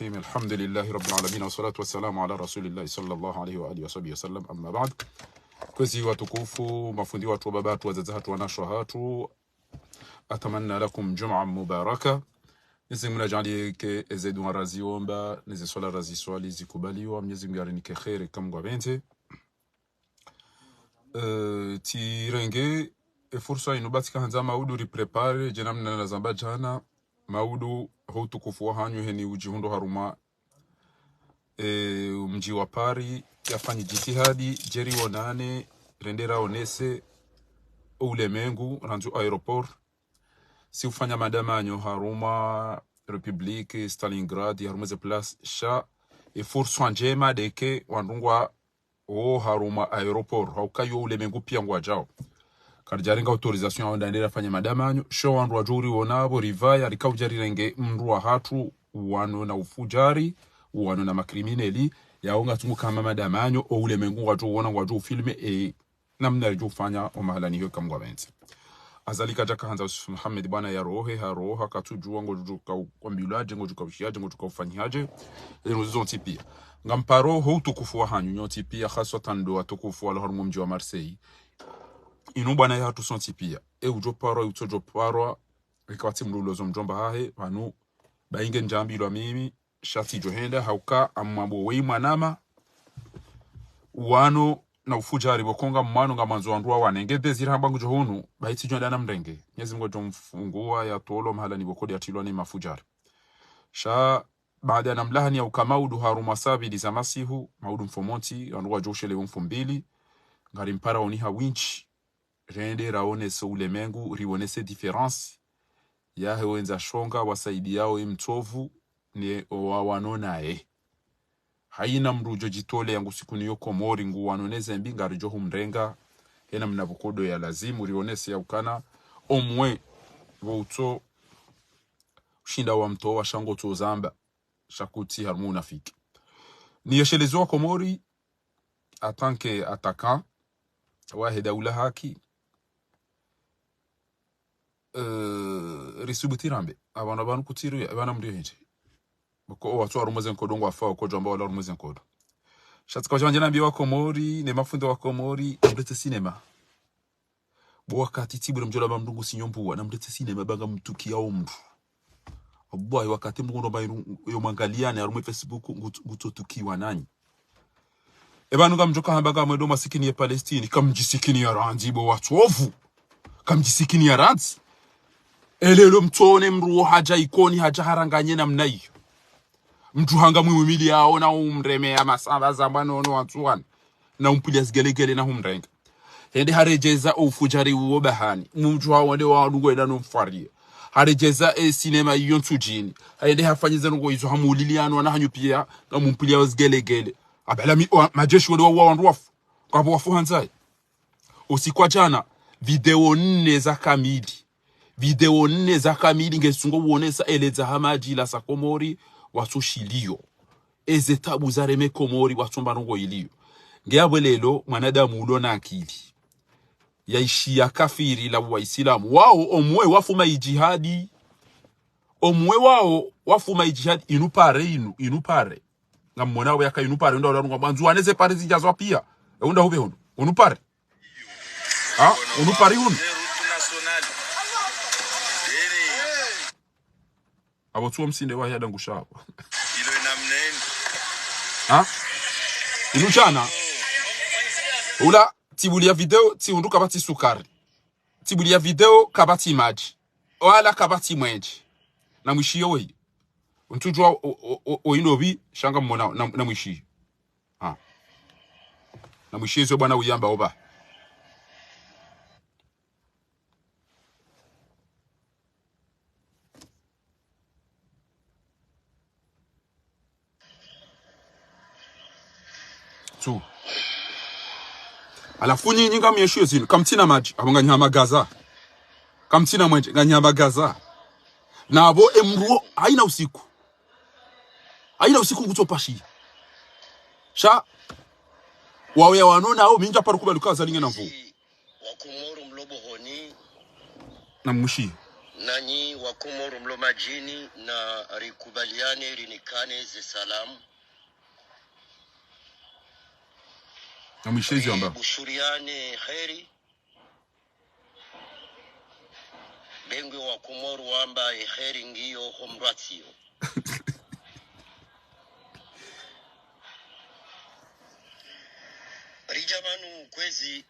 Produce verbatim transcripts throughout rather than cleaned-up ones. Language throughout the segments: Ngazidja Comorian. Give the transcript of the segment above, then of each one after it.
الرحيم. الحمد لله رب العالمين، والصلاة والسلام على رسول الله صلى الله عليه وآله وصحبه وسلم. أما بعد. Kwezi watukufu, mafundi watru, wababa hatru, wadzadze hatru, wanashe hatru, أتمنى لكم جمعة مباركة. Mwenyezi Mungu nadjaanliye ke eze dua raziomba, neze swala raziswali zikubaliwa, Mwenyezi Mungu yarinike kheri, eka Mungu yapvendze. Eh, tsirenge efursa inu ba tsikahandza maudu riprépare, djana mna nazamba djana, maudu ho utukufu wahanyu heni udjihundro harumwa, eh, mdji wa Paris, yafanyi djitihadi, djeri wonane, rende raonese oulemengu, randzu aéroport, si ufanya madamanyo harumwa République, Stalingrad, harumwa ze place, sha efursa ndjema ndeke wandru ngwao harumwa aéroport, hauka yo ulemengu pia ngwadjao. Karidjarenga autorisation ya wandru wende rafanye madamanyo, sha wandru wadjo uriona pvo ripvaya, rika udja rirenge mndru wahatru, uwano na ufudjari, uwano na makrimineli, yao ngatsungu hama madamanyo, oulemengu ngwadjo uona, ngwadjo ufilme, e, namna ridjo ufanya omahalani ho eka Mungu yapvendze. Azali kadjaka handza Yusuf Muhammad bwana yarohe, haroha, katsudjuwa ngodjo ka u-, kwambilwadje, ngodjo ka ushiyaje, ngodjo ka ufanyihadje, zinu zontsi pia. Ngamparo ho utukufu wahanyu nyontsi pia, haswatan ndo watukufu walo harumwa mdji wa Marseille. Inu bwana yahatru sontsi pia. E udjo parwa, e utsodjo parwa, rika watsi mndru ulozo mdjomba hahe, pvanu, ba inge ndjambilwa mimi, sha tsidjo henda, hauka amwambo weyi mwanama, uwano na ufudjari pvoko ngamwano ngamwandzo wandru wawane. Nge pvezi rahamba ngudjo hunu, ba itsidjo henda namrenge. Mwenyezi Mungu ngudjo mfunguwa yatolwa mahalani pvoko nde yatrilwa ni mafudjari. Sha, baada namlahani yauka maudu harumwa saa mbili za masihu, maudu mfomontsi, wandru wadjo ushelewa mfombili, ngarimpara oniha windji, rende raonese ulemengu, riwonese différence yahe wendza shonga wasaidiyao emtsovu ne owawano naye. Haina mndru udjo djitole yangu siku niyo Komori nguwano ne zembi ngaridjo humrenga, hena mna pvoko ndo ya lazimu, riwonese yaukana, omwe, pvo utso, ushinda wamtowa sha ngotso zamba, sha kutsi harumwa unafiki. Ni yeshelezi wa Komori, en tant que attaquant wahe daula haki, eh, risubuti rambe, apvanu apvanu kutsiru ya, apvanu mndru hindji. Pvoko owatru harumwa ze nkodo ngwafao, kodjo amba wala harumwa ze nkodo. Sha tsika wadja wandje nambiye wa Komori, ne mafundi wa Komori, namretse sinema. Bo wakati tsi bure mdjo lamba mndru ngusinyo mbuwa, namretse sinema ba ngamtukiyao mndru. Wallahi, wakati mndru ngondro mba iru-, yo mwangaliane, harumwa Facebook, ngut-, ngutsotukiwa nanyi. Epvanu ngamdjo kahamba ngamwendo masikini ye Palestine, kamdjisikini ya randzi bo watsovu. Kamdjisikini ya randzi. Elelo mtsone mndru wo hadja Ikoni, hadja haranganye namna iyo. Mndru hanga mwiwimili yao na umreme ya masamba zamba nono watsuwani. Na umpvilia zigelegele na humrenga. Hende haredjeza oufudjari uwo bahani. Mndru hawonde wandru ngwenda no mfaria. Haredjeza e sinema iyo ntsudjini. Hende hafanyiza ndrongo izo hamuuliliano wana hanyu pia, ngamumpvilia zigelegele. Abala mi-, wa-, majeshi wale wa, wa wandru wafu. Ngapvo wafu handzayi. Usiku wa djana, video nne za kamili. Video nne za kamili ngesungo uonesa eledza hamadji la sa Komori, watsoshiliyo. Eze tabu zareme Komori, watsomba ndrongo iliyo. Nge yapvo lelo, mwanadamu ulo na akili. Yaishiya kafiri la Waisilamu. Wao, omwe wafuma idjihadi. Omwe wao, wafuma idjihadi. Inu pare, inu, inu pare. Ngamwona we yaka inu pare, unda ula runga mwandzo wane ze pare zidjazwa pia. E unda hupve hunu. Unu pare. Ha? Unu pare hunu. Apvo tsuwo msinde wa yada ngusha apvo. Ha? Inu djana. Ula, tsibuliya video, tsihundru kapvatsi sukari. Tsibuliya video, kapvatsi madji. Wala kapvatsi mwendje. Namwishiyo weyi. Ntsudjuwa o, o, o, o ino pvi, sha ngamwona, na, namwishiyo. Ha. Namwishiyo izo bwana uyamba oba. Tsu. Halafu nyinyi ngamyeshiyo zinu, kamtsina madji, apvo nganyi ha magaza. Kamtsina mwendje, nganyi ha magaza. Na apvo emndru wo, haina usiku. Haina usiku ngutsopashiya. Sha, wawe ya wano nao, mi ndja paru kubali uka Azali ngena nvu. Wakomoro mlo bo honi. Namwishiye. Nanyi wa Komoro mlo madjini, na rikubaliane rinikane ze salamu. Namwishezi amba. Ribushuriane heri. Bengwe wa Komoro wamba e heri ngiyo ho mrwatsiyo. Ridja pvanu kwezi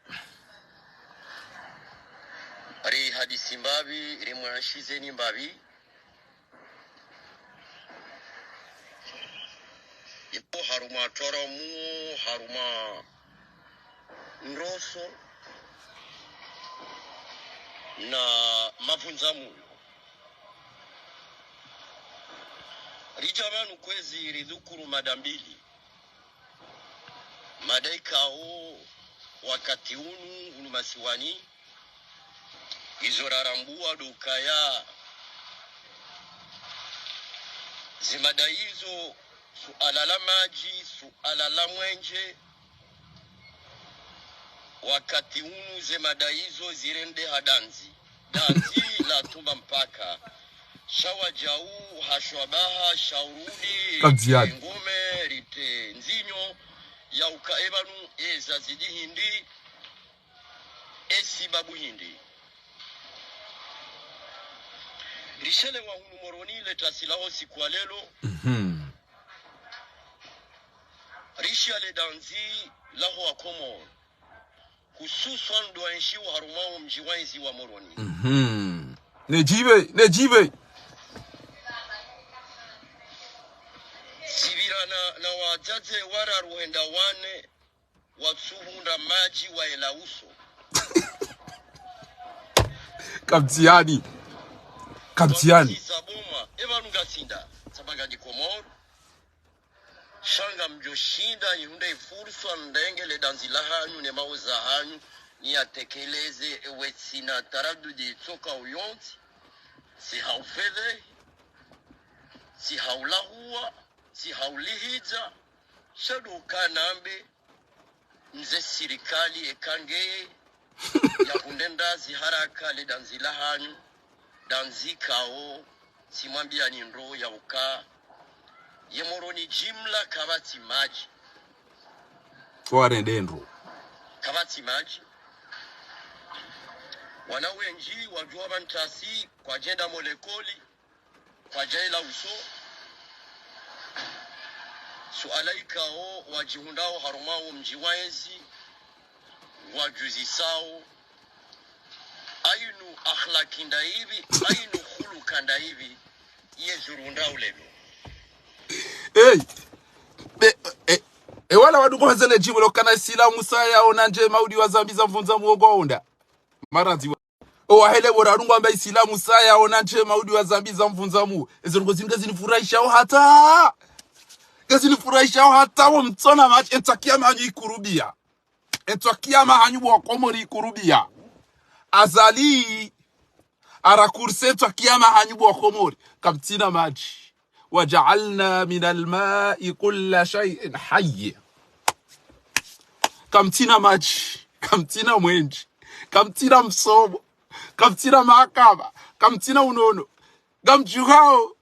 rihadisi mbapvi, rimwanshizeni mbapvi. Ipo harumwa twaramu, harumwa ndroso na mavundzamuyo. Ridja pvanu kwezi ridhukuru mada mbili. Mada ikao wakati unu, unu masiwani, izo rarambua ndo ukaya ze mada izo, suala la madji, suala la mwenje. Wakati unu ze mada izo zirendeha dandzi. Dandzi la tumba mpaka. Sha wadjau, ha shwabaha, sha urudi, Kabdziyani. Ngome, rite ndzinyo, ya uka e pvanu, e zazidi hindri, e sibabu hindri. Rishelewa hunu Moroni le tasi laho siku wa lelo. Mhm. Rishia le dandzi laho wa Komoro. Hususwan ndo waenshio harumwa wo mdji wa ezi wa Moroni. Mhm. Nedjibe, nedjibe. Sibira na, na wadzadze wararu hwenda wane, watsuhundra madji wa ela uso. Kabdziyani. Kabdziyani. Wamusiza boma, e pvanu ngasinda, tsamba nganyi Komoro. Sha ngamdjo shinda, ihundre ifurswa ndrenge le dandzi lahanyu, ne maoza hanyu, niyatekeleze, ewe tsina taradudi tsoka uyontsi, tsi ha ufedhehi, tsi ha ulahuwa, tsi ha ulihidza, sha ndo uka nambe, mze sirikali eka nge yahundre ndazi haraka le dandzi lahanyu, dandzi kao, tsimwambiani ndro ya uka, ye Moroni jimla kapvatsi madji. Warende ndro. Kapvatsi madji. Wana wendji wadjuwa pvanu ntasi, kwadjenda molekoli, kwadja ela uso. Suala ikao wadjihundrao harumwa wo mdji wa ezi, wadjuzisao. Ainu akhlaki ndayipvi, ainu huluka ndayipvi, ye zurunda ulelo. Hey. Be, e, e, wala wadungo hazele jibu lo kana Isilamu saya ona ndjema udi wa zambi za mvundza muongo onda. Maradhi wa. O wahele bora rungu amba Isilamu saya ona ndjema udi wa zambi za mvundza mu. Ezo ndrongo zinu ngazinifurahisha o hata. Ngazinifurahisha o hata wo mtsona madji, entsu ya kiyama hanyu ikurubia. Entsu ya kiyama hanyu bo wa Komori ikurubia. Azali arakurse entsu ya kiyama hanyu bo wa Komori. Kamtsina madji. وجعلنا من الماء كل شيء حي. Kamtsina madji, kamtsina mwenje, kamtsina msomo, kamtsina mahakama, kamtsina unono. Ngamdjuhao,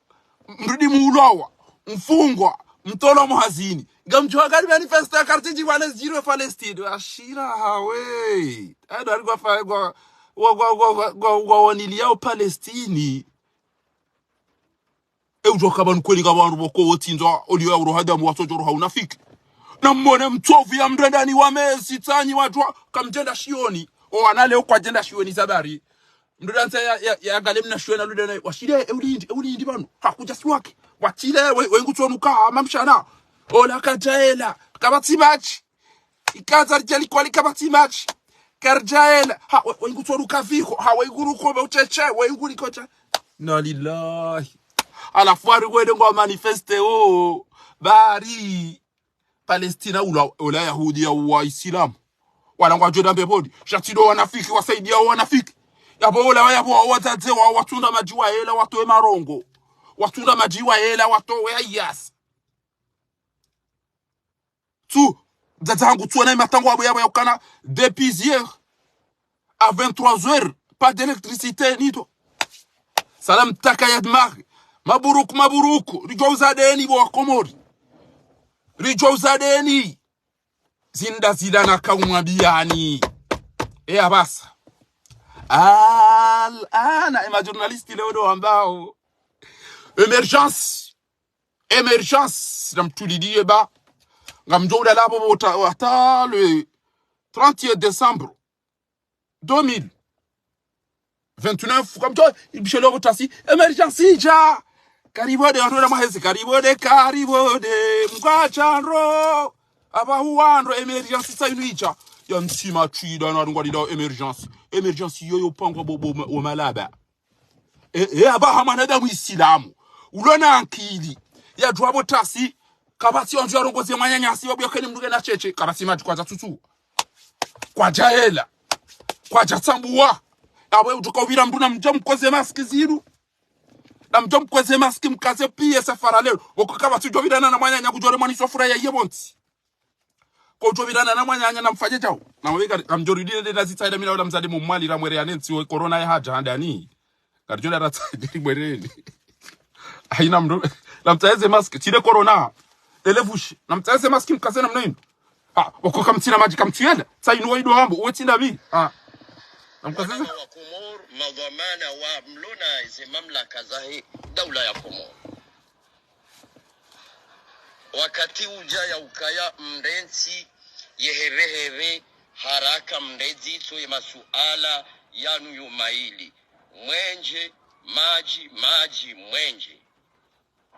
mrudi muulwawa, mfungwa, mtolwa muhazini. Ngamdjuhao kari manifeste ya kartiji wa leziro Palestine. Ashira hawe. Ado ari kwa fa-, kwa, kwa, kwa waniliyao Palestine. E udjuwa ka pvanu kweli ka pvanu pvoko wotsindzwa, oliyo ya uroha damu watsodjo roha unafiki. Na mwone mtsovu ya mndrendani wa mezi tsanyi wadjuwa, kamdjenda shioni. O wana leo kwadjenda shioni zabari. Mndrendani ya, ya, ya gale mna shioni aludena, washile, e ulindi, e ulindi pvanu. Hakudja siwaki. Watile, we, we ngutsonuka, mamshana. Ola kadjaela, kapvatsi madji. Ikaza ridjali kwali kapvatsi madji. Karidjaela. Ha, we, we ngutsoruka viho. Ha, we nguruko be ucheche. We nguriko che. Na lillahi. Halafu wari wende ngwa manifeste o. Bari. Palestina ula, ula Yahudi ya wa Isilamu. Wala ngwadjo enda mbepvoni. Sha tsi ndo wanafiki, wasaidia wanafiki. Yapvo ula, yapvo wadzadze wa, watsunda madji wa ela, watowe marongo. Watsunda madji wa ela, watowe ayasi. Tsu, mdzadze hangu tsu wana imatango abo yabo ya ukana depuis hier à vingt-trois heures, pas d'électricité, nito. Salam taka ya dmaghi. Maburuku, maburuku. Ridjo uza deni bo wa Komori. Ridjo uza deni. Zinda zila na kaumwambiyani. E apvasa. Al-, ana, e ma journaliste leo ndo wambao. Émergence. Émergence. Na mtuliliye ba. Ngamdjo ulala bo bo ta-, hata le trente décembre deux mille vingt-neuf, kamtso, ibishelo kutasi, émergence idja. Karibode, wandru na mahezi, karibode, karibode, mkachandro. Aba huwandro, émergence sa inu idja. Ya ntsima tsida, na rungwa dida émergence. Émergence yoyo pangwa bo, bo, bo malaba. E, e, aba ha mwanadamu Isilamu. Ulo na ankili. Ya djuwa bo tasi, kapvatsi wandru ya rongoze mwananyasi, wabu ya keni mdru ke na sheshe, kapvatsi madji kwadja tsutsu. Kwadja hela. Kwadja tsambuwa. Awe utuka upvira mdru na mdja mkoze maski ziru. Na mdja mkoze maski mkaze piye safara leo. Woko kapvatsi udjo pvirana na mwananya kudjore mwani sofura ya iye bontsi. Ko udjo pvirana na mwananya na mfanye djau. Na mweka, na mdjori dine dina zitsaida mina wala mzade mumwali la mwere ya nentsi we corona ya hadja handani. Karidjo na ratsaida li mwere ni. Haina mdru. Na mtsaeze maski. Tsi le corona. Lele vushi. Na mtsaeze maski mkaze na mna inu. Ah, woko kamtsina madji kamtsuyenda. Tsa inu wa ido hambo. Uwe tsinda bi. Ah. Na mkaze. Wana wa Komor, madhwamana wa mlona ze mamlaka zahe daula ya Komor. Wakati udja ya ukaya mrentsi ye herehere haraka mredzi tso ye masuala yanu yo maili. Mwenje, madji, madji, mwenje.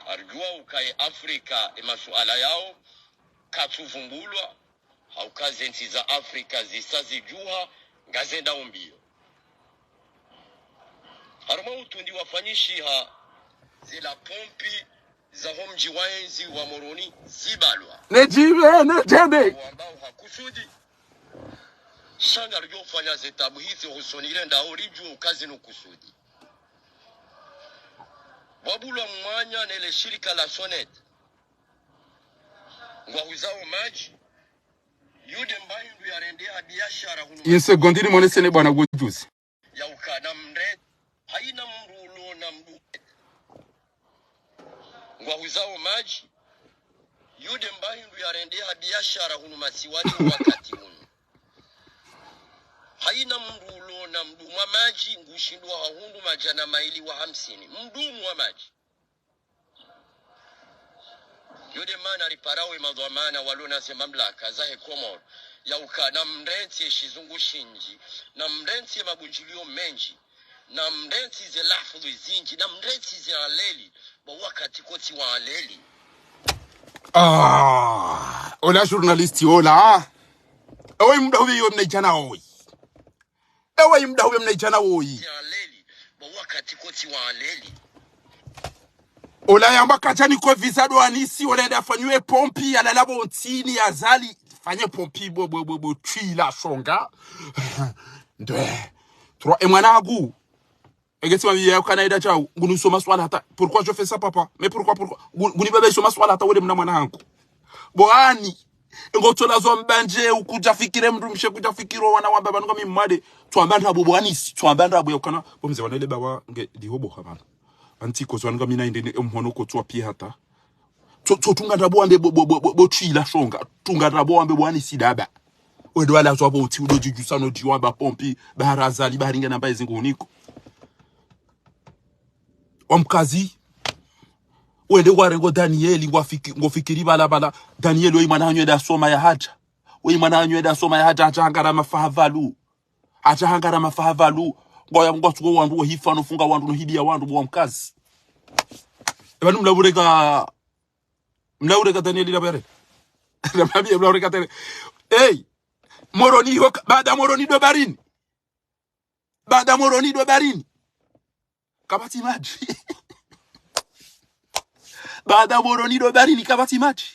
Arjuwa ukaye Afrika e masuala yao katsuvumbulwa, hauka ze ntsi za Afrika zisa zidjuha, ngazenda umbiyo. Harumwa utundi wafanyishiha zila pompi za ho mdji wa enzi wa Moroni zibalwa. Ne djibe, ne djebe. Wambao ha kusudi. Sha ngaridjo fanya ze tabuhithi hosoni ile ndao ridjuwe uka zinu kusudi. Wabulwa mwanya nele shirika la Sonet. Ngwahuzao madji. Yude mba hindru ya rendeha biashara hunu. Une seconde, ili mwone sene bwana Gujuzi. Ya ukana mre. Haina mdru ulo na mdru. Ngwahuzao madji. Yude mba hindru ya rendeha biashara hunu masiwani wakati hunu. Haina mdru ulo na mdru mwa madji ngushindwa ha hundru madjana maili wa hamsini. Mdru mwa madji. Yo de mana riparao e madhwamana walo na ze mamlaka zahe Komor, ya uka na mrentsi e shizungu shindji, na mrentsi e mabundjilio mendji, na mrentsi ze lafudhi zindji, na mrentsi ze aleli, ba wakati kotsi wa aleli. Ah, ola journaliste, ola. Ewe mdru ubi yo mnadjana oyi. Ewe mdru ubi mnadjana oyi. Wa leli, ba wakati kotsi wa leli. Ola yamba kadjani ko visa do anisi, ola yende afanyiwe pompi, ya lala bo ntsini, ya zali, fanye pompi, bo, bo, bo, bo, twi la shonga. Ndwe. Trois, e mwana hangu. Ege tsi mami ya ukana ida djau, nguni usoma swala hata. Pourquoi je fais ça, papa? Mais pourquoi, pourquoi? Ngu-, nguni bebe usoma swala hata wele mna mwana hangu. Bo ani. Ngo tsola zo mbandje, ukudja fikire mdrumshe, kudja fikire wana wa baba nunga mi mwade. Tswamba ndrabo bo anisi, tswamba ndrabo ya ukana. Bo mze wana ile bawa nge diho bo habana. Anti ko tswa nunga mi na inde ni mhono ko tswa pia hata. Tso, tso tunga ndrabo ambe bo, bo, bo, bo, bo twi la shonga. Tunga ndrabo ambe bo anisi daba. Wedo wala zwa bo uti udo djidjusa no djiwa ba pompi, ba harazali, ba haringa namba ezingu huniko. Wa mkazi, wende warengo Danieli, ngwafiki-, ngofikiri bala bala. Danieli, oyi mwana hanyu eda soma ya hadja. Oyi mwana hanyu eda soma ya hadja, hadja hangara mafaha valu. Hadja hangara mafaha valu. Ngwaya ngwatsuko wandru, wahifa no funga wandru, no hidiya wandru, bo wa mkazi. Eba ni mlaureka, mlaureka Danieli la bere. Namwambie mlaureka Danieli. Hey, Moroni hoka, baada Moroni do barini. Baada Moroni do barini. Kapvatsi madji. Baada Moroni do barini kapvatsi madji.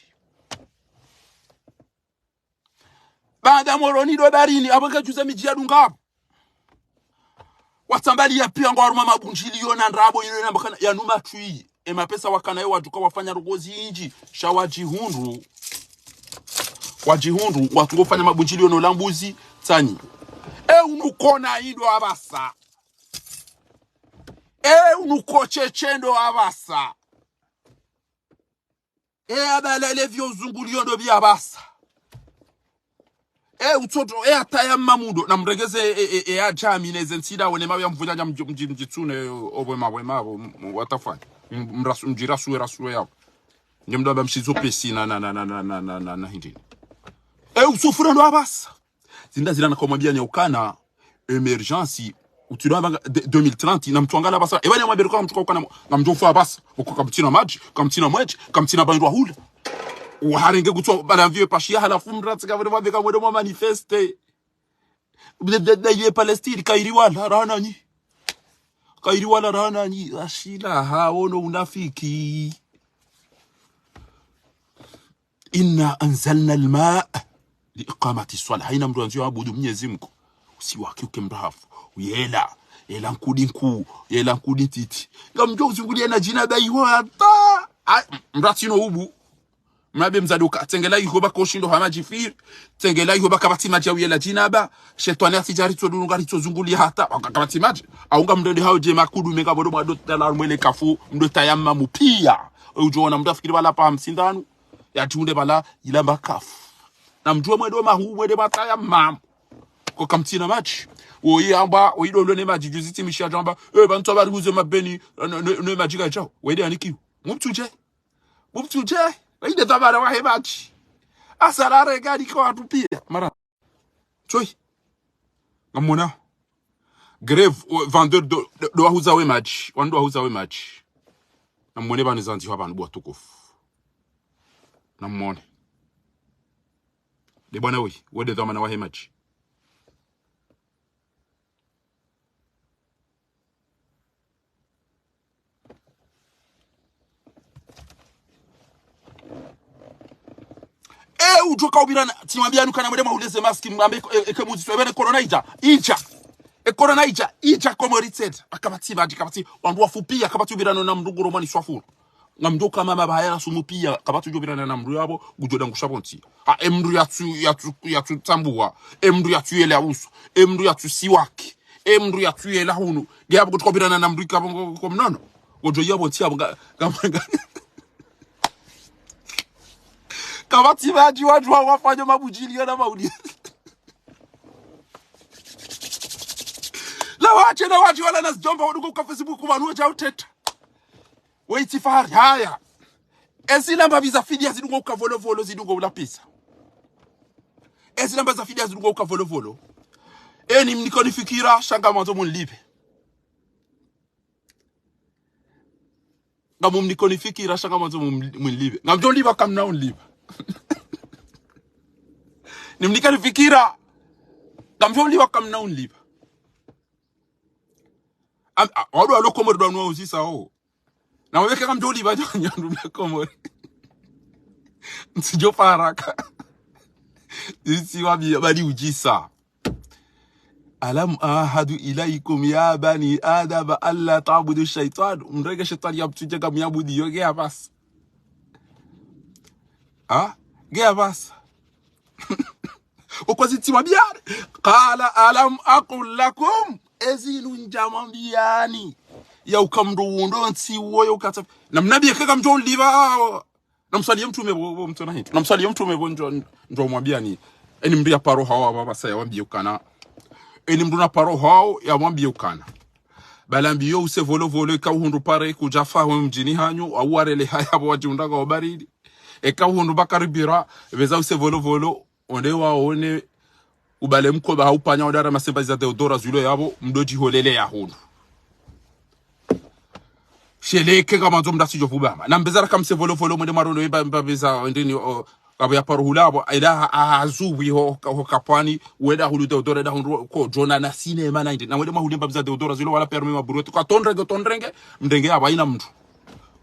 Baada Moroni do barini, abo kadjuza midji ya dunga abo. Watsambali ya pia ngwa haruma mabundjilio na ndrabo ino na mbakana ya numa twi. E mapesa wakana yo wadjuka wafanya rogozi indji. Sha wadjihundru. Wadjihundru, watsungo fanya mabundjilio no lambuzi, tsani. E unu kona indo abasa. E, unuko tshetshe ndo apvasa. E, abalale vyo uzunguliyo ndo pvi apvasa. E, utsoto, e, ataya mamudo. Na mrengeze, e, e, e, ajami ne ze ntsida wene mawe ya mvula ya mdji-, mdji-, mdjitsune, obwe mabwe mabo, m-, m-, watafanya. M-, mrasu-, mdjirasuwe, rasuwe yao. Nye mdo amba mshizo pesi na, na, na hindini. E, usufura ndo apvasa. Zinda zila nakomwambia ni ukana émergence, utsidwa amba nga de-, deux mille trente, na mtru angala apvasa. Eba ni mwambie kwa mtru kwa ukana, ngamdjo ufa apvasa. Uko kamtsina madji, kamtsina mwedji, kamtsina bandru wa hula. Uharenge kutso bala mvio pashiya halafu mratsi kavure mwambie kamwede mwa manifeste. De, de, de, ye Palestine, kairi wala, raha nanyi. Kairi wala, raha nanyi. Ashila, ha, ono unafiki. إنا أنزلنا الماء لإقامة الصلاة. Haina mndru andzio abudu Mnyezi Mngu. Usiwaki uke mrahafu. Uyela. Yela nkudi nkuu. Yela nkudi ntiti. Ngamdjo uzungulia na djinaba iho hata. A, mratsino ubu. Mnabe mzadu ka. Tsengela iho ba koshindo hama djifiri. Tsengela iho ba kapvatsi madji ya uyela djinaba. Shetwani atsidja ritso dunu ngaritso zungulia hata. Waka kapvatsi madji. Aunga mndru ndi hao dje makudu menga bodo mwa dota la mwele kafu. Mdo tayamamu pia. Udjo ona mndru afikiri wala pa hamsindanu. Yatsunde bala ilamba kafu. Na mdjuwe mwede mahu, mwede mataya mamu. Ko kamtsina madji. Woyi amba, woyi dolo ne madji, juzi tsi mishia djamba, e, bantsu abari huze mabeni, ne, ne, ne madji kayadjao. Wede anikiwa. Mumtsudje. Mumtsudje. Wende dhamana wahe madji. Asarare gani kwa wantru pia. Mara. Tsoi. Ngamwona. Grève, o, vendeur do, do, do wahuza we madji. Wandru wahuza we madji. Ngamwone pvanu zandzihwa pvanu bo watukufu. Ngamwone. De bwana woyi, wede dhamana wahe madji. E, udjo ka upvirana, tsimwambia nukana mwede mwahuleze maski, mwambe, e, e, ke muzi swe, bene corona idja, idja. E corona idja, idja Komori tsena. Akapvatsi madji, kapvatsi, wandru wafu pia, kapvatsi upvirana na mndru nguro mwani swafuru. Ngamdjo kama mabaya na sumu pia, kapvatsi udjo upvirana na mndru yapvo, ngudjo dangusha pvo ntsi. Ha, e mndru yatsu, yatsu, yatsu tambuwa, e mndru yatsu yela uso, e mndru yatsu siwaki. E mndru yatsu yela hunu. Nge yapvo kutsuka upvirana na mndru ikapvo ngo, ko mnono. Ngodjo yapvo ntsi yapvo nga, nga, nga. Kapvatsi madji wandru wa, wafanya mabudjiliyo na mauli. La watshe, la watshe wala na zidjomba wadungo ka Facebook wanu wadja uteta. Weitsi fahari, haya. Ezi lamba biza fidia zidungo uka volovolo, zidungo ulapisa. Ezi lamba za fidia zidungo uka volovolo. Eni mniko nifikira, sha ngamwandzo munlipve. Ngamumniko nifikira, sha ngamwandzo mun-, munlipve. Ngamdjo lipva kamna unlipva. Nimniko nifikira. Ngamdjo lipva kamna unlipva. Am-, a, wandru walo Komori ndo wanu wauzisa wo. Na waweke kamdjo lipva nyandu mna Komori. Ntsidjo faraka. Isi wabi, bali udjisa. ألم أعهد إليكم يا بني آدم ألا تعبدوا الشيطان. Mrenge shetwani ya mtsudje ngamyabudiyo nge apvasa. Ha? Nge apvasa. Uko zitsi mwambiani. قال ألم أقل لكم. Ezi nundja mwambiani. Ya uka mndru undo ntsi uwo ya uka tsa-, na mnambie ke kamdjo lipva. Na mswaliye mtrume pvo, pvo mtsona hindru. Na mswaliye mtrume pvo ndjo, ndjo mwambiani. Eni mndru ya paro hawo apvasa ya wambie ukana. Eni mndru na paro hawo ya wambie ukana. Bala mbiyo use volovolo, eka uhundru pare kudjafa ho mdjini hanyu, au warele haya pvo wadjiundra ka wabaridi. Eka uhundru bakari bira, pveza use volovolo, onde waone ubale mkoba haupanya odara masemba za deodora zwilo yapvo, mdo djiholele ya hunu. Sheleke ngamwandzo mndru asidjo pvubama. Na mbeza raka mse volovolo mwende marondo yemba, mba beza ndini, o, kapvo ya paro hula pvo, ila ha, ha, hazuwi ho, ka, ho kapvwani, wenda hulu deodora, enda hundru, ko, djona na sinema na indi. Na wende mahuli mba beza deodora, zwilo wala permis maburueti, ka tondrenge, tondrenge, mndrenge yapvo haina mndru.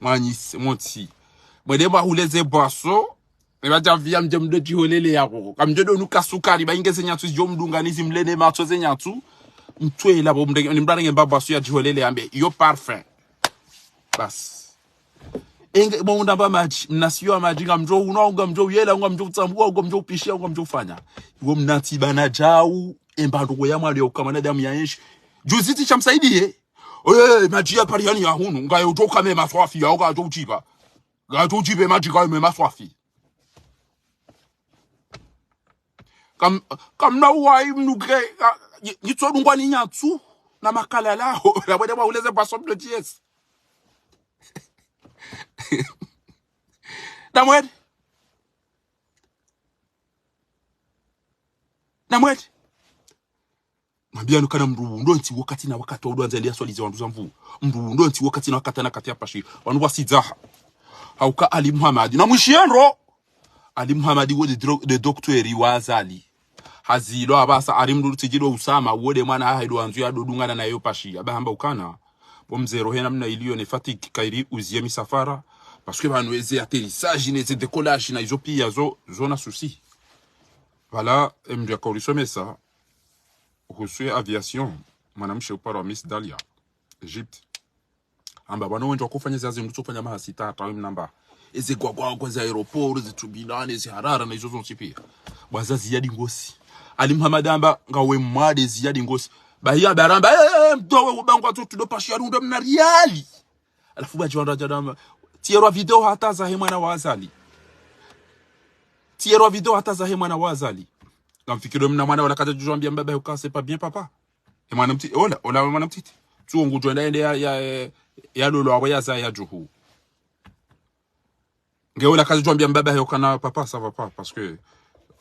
Mwanyise, motsi. Mwende mahule ze bwaso, Eba djavia mdje mdo djiholele yapvo. Kamdjo do nuka sukari, ba inge ze nyatsu zidjo mdunga nizi mlene matso ze nyatsu. Mtwela pvo mdenge, ni mdru arenge mbaba su ya djiholele yambe. Yo parfum. Basi. Enge, mwa unda mba madji, mnasiyo madji, ngamdjo unwa, ngamdjo uyela, ngamdjo utsambua, ngamdjo upishia, ngamdjo ufanya. Iwo mnatsi bana djau, emba ndoko ya mwali ya uka mwanadamu ya enshi. Juzi tsi sha msaidiye. Oye, madji ya Paris yani ya hunu, ngayo udjo kame maswafi, ya uka udjo udjiba. Ngayo udjibe madji kayo me maswafi. Kam, kamna uwayi mnuke, ka, nyi, nyitso dungwa ni nyatsu, na makalala, la bwede mwa uleze poisson de dies. Namwede. Namwede. Mwambiyanu kana mndru ndo ntsi wakati na wakati wa udwanza ndia swali ze wandru za mvu. Mndru ndo ntsi wakati na wakati na kati ya pashi. Wanu wasidzaha. Hauka Ali Muhammad. Na mwishiye ndro. Ali Muhammad wo de dro-, de docteur wa Azali. Hazilo apvasa Ali mndru tsidjilo Usama. Wo de mwana hahe do anzu ya do dungana na yo pashi. Aba hamba ukana. Bo mze rohe namna iliyo ne fatigue kairi uziye misafara. Parce que pvanu eze atterrissage, ne ze décollage, na izo piya zo, zo na souci. Voilà, e mndru yaka ulisomesa. Uhusu ye aviation, mwanamshe uparwa Miss Dahlia, Egypte. Amba, pvanu wendji wakofanya ze hazi mndru tsofanya maha sita, hata we mnamba. Eze gwagwagwa ze aéroport, ze tribunal, eze harara, na izo zontsi piya. Bwa za Ziyadi Ngosi. Ali Muhammad amba, ngawe mwade Ziyadi Ngosi. Bahiya baramba, eh, eh, eh, mdowe ubangwa tu tudo pashi ya rundo mna riali. Halafu badji wandru wadja damba. Tiyerwa video hata zahe mwana wa Azali. Tiyerwa video hata zahe mwana wa Azali. Ngamfikiri mna mwana wala kadja djudjuwa ambia mbaba yuka c'est pas bien papa. E mwana mtiti, ola, ola mwana mtiti. Tsuo ngudjo enda ende ya, ya, ya, ya lolo awe ya za ya djuhu. Nge ola kadja djudjuwa ambia mbaba yuka na papa, ça va pas, parce que,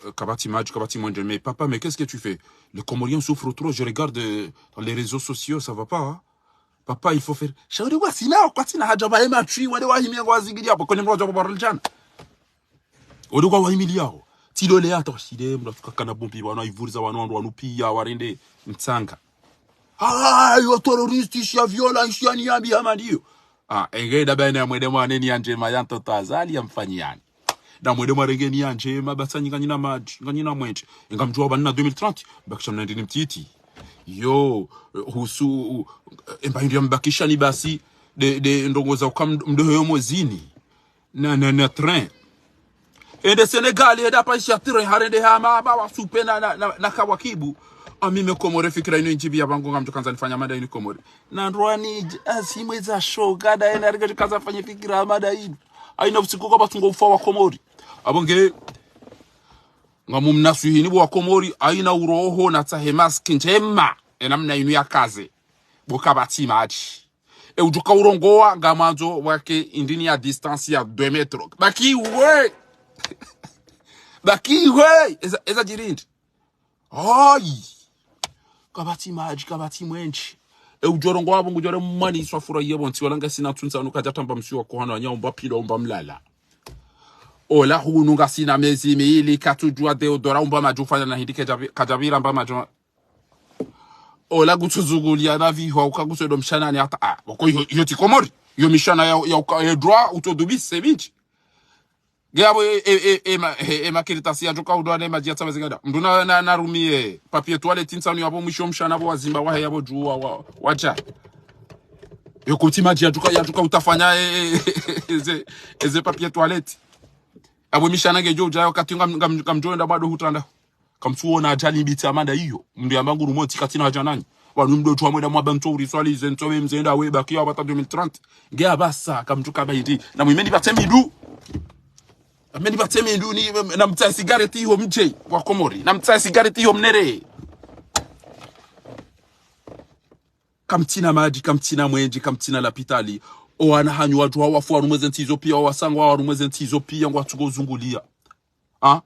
euh, kapvatsi madji, kapvatsi mwendje, mais papa, mais qu'est-ce que tu fais ? Les Comoriens souffrent trop, je regarde, euh, dans les réseaux sociaux, ça va pas, hein. Papa, il faut faire. Shauri kwa sina, kwa sina haja ba ema chui, wale wahimia kwa zigidi hapo, kone mroja kwa baril jana. Odi kwa wahimili yao. Tilo le hata, shide, mna tukakana bombi, wana ivuriza, wana wandru, wanu piya, warende, mtsanga. Ah, yo terroriste, ishiya violence, yani yambi, hama ndiyo. Ah, enge daba ene ya mwede mwane ni ya ndjema ya ntoto Azali ya mfanyiyani. Na mwede mwarenge ni ya ndjema, basa nyi nganyina madji, nganyina mwendje. Inga mdjuwa pvanu na deux mille trente, bakisha mna ndini mtiti. Yo, eh, husu, eh, emba hindru ya mbakisha ni basi, de, de ndrongo za uka md-, mdohe yo mwezini. Na, na, na train. Ende Sénégal, ende hapva ishiya train, harende hama, hama, wasupe na, na, na, na kawakibu. Ami me Komori fikira inu indjivi ya pvangu ngamdjo kandza nifanya mada inu Komori. Na ndrwani, dj-, azimwe za shoga, da ena rika djikaza fanye fikira mada inu. Haina usiku kwa pvatsungo ufa wa Komori. Apvo nge, ngamumnaswihini bo wa Komori, haina uroho na tsahe mask ndjema, ena mna inu ya kaze. Bo kapvatsi madji. E udjuka urongowa, ngamwandzo wake indini ya distance ya deux mètres. Baki we! Baki we! Eza, eza djirindi. Ayi! Kapvatsi madji, kapvatsi mwendje. E udjo rongowa pvo ngudjo re mwani iswa fura ye pvontsi, wala ngasina tsunza unu kadja tamba msiwa kohana, nya umba pilo, umba mlala. Ola hunu ngasina mezi mili, katsudjuwa deodora, umba madji ufanya na hindri kedja pvi-, kadja pvira mba madji ma-, Ola kutsuzunguliya na pvihwa uka kutsodo mshanani hata, ah, wako iyo, iyo tsi Komori. Iyo mishana ya, ya uka, ya droit, utsodo bise bindji. Nge apvo e, e, e, e, ma, e, e, makaratasi ya djuka udwa ne madji ya tsama zingada. Mndru na, na, na rumiye papier toilette ntsanu yapvo mwisho mshana pvo wazimba wahe yapvo djuwa wa, wa, wadja. Yo kutsi madji ya djuka, ya djuka utafanya, e, e, e, eze, eze papier toilette. Apvo mishana ngedjo udja wakati ngam, ngam, ngamdjo enda bado hutranda. Kamtsuona ajali mbitsi amanda iyo. Mndru yamba nguru montsi katsina haja nanyi. Wanu mdo tsuwa mwenda mwaba ntso uriswali ze ntso we mzenda we baki ya wapata deux mille trente. Nge apvasa kamtsuka ba hindri. Na mwimeni pvatse mindru. Ameni pvatse mindru ni na mtsaye sigareti iho mdje wa Komori. Na mtsaye sigareti iho mnere. Kamtsina madji, kamtsina mwendje, kamtsina lapitali. O wana hanyu wadjuwa wafu warumwe ze ntsi izo piya, o wasangwa warumwe ze ntsi izo piya, ngwatsuko zunguliya. Ah?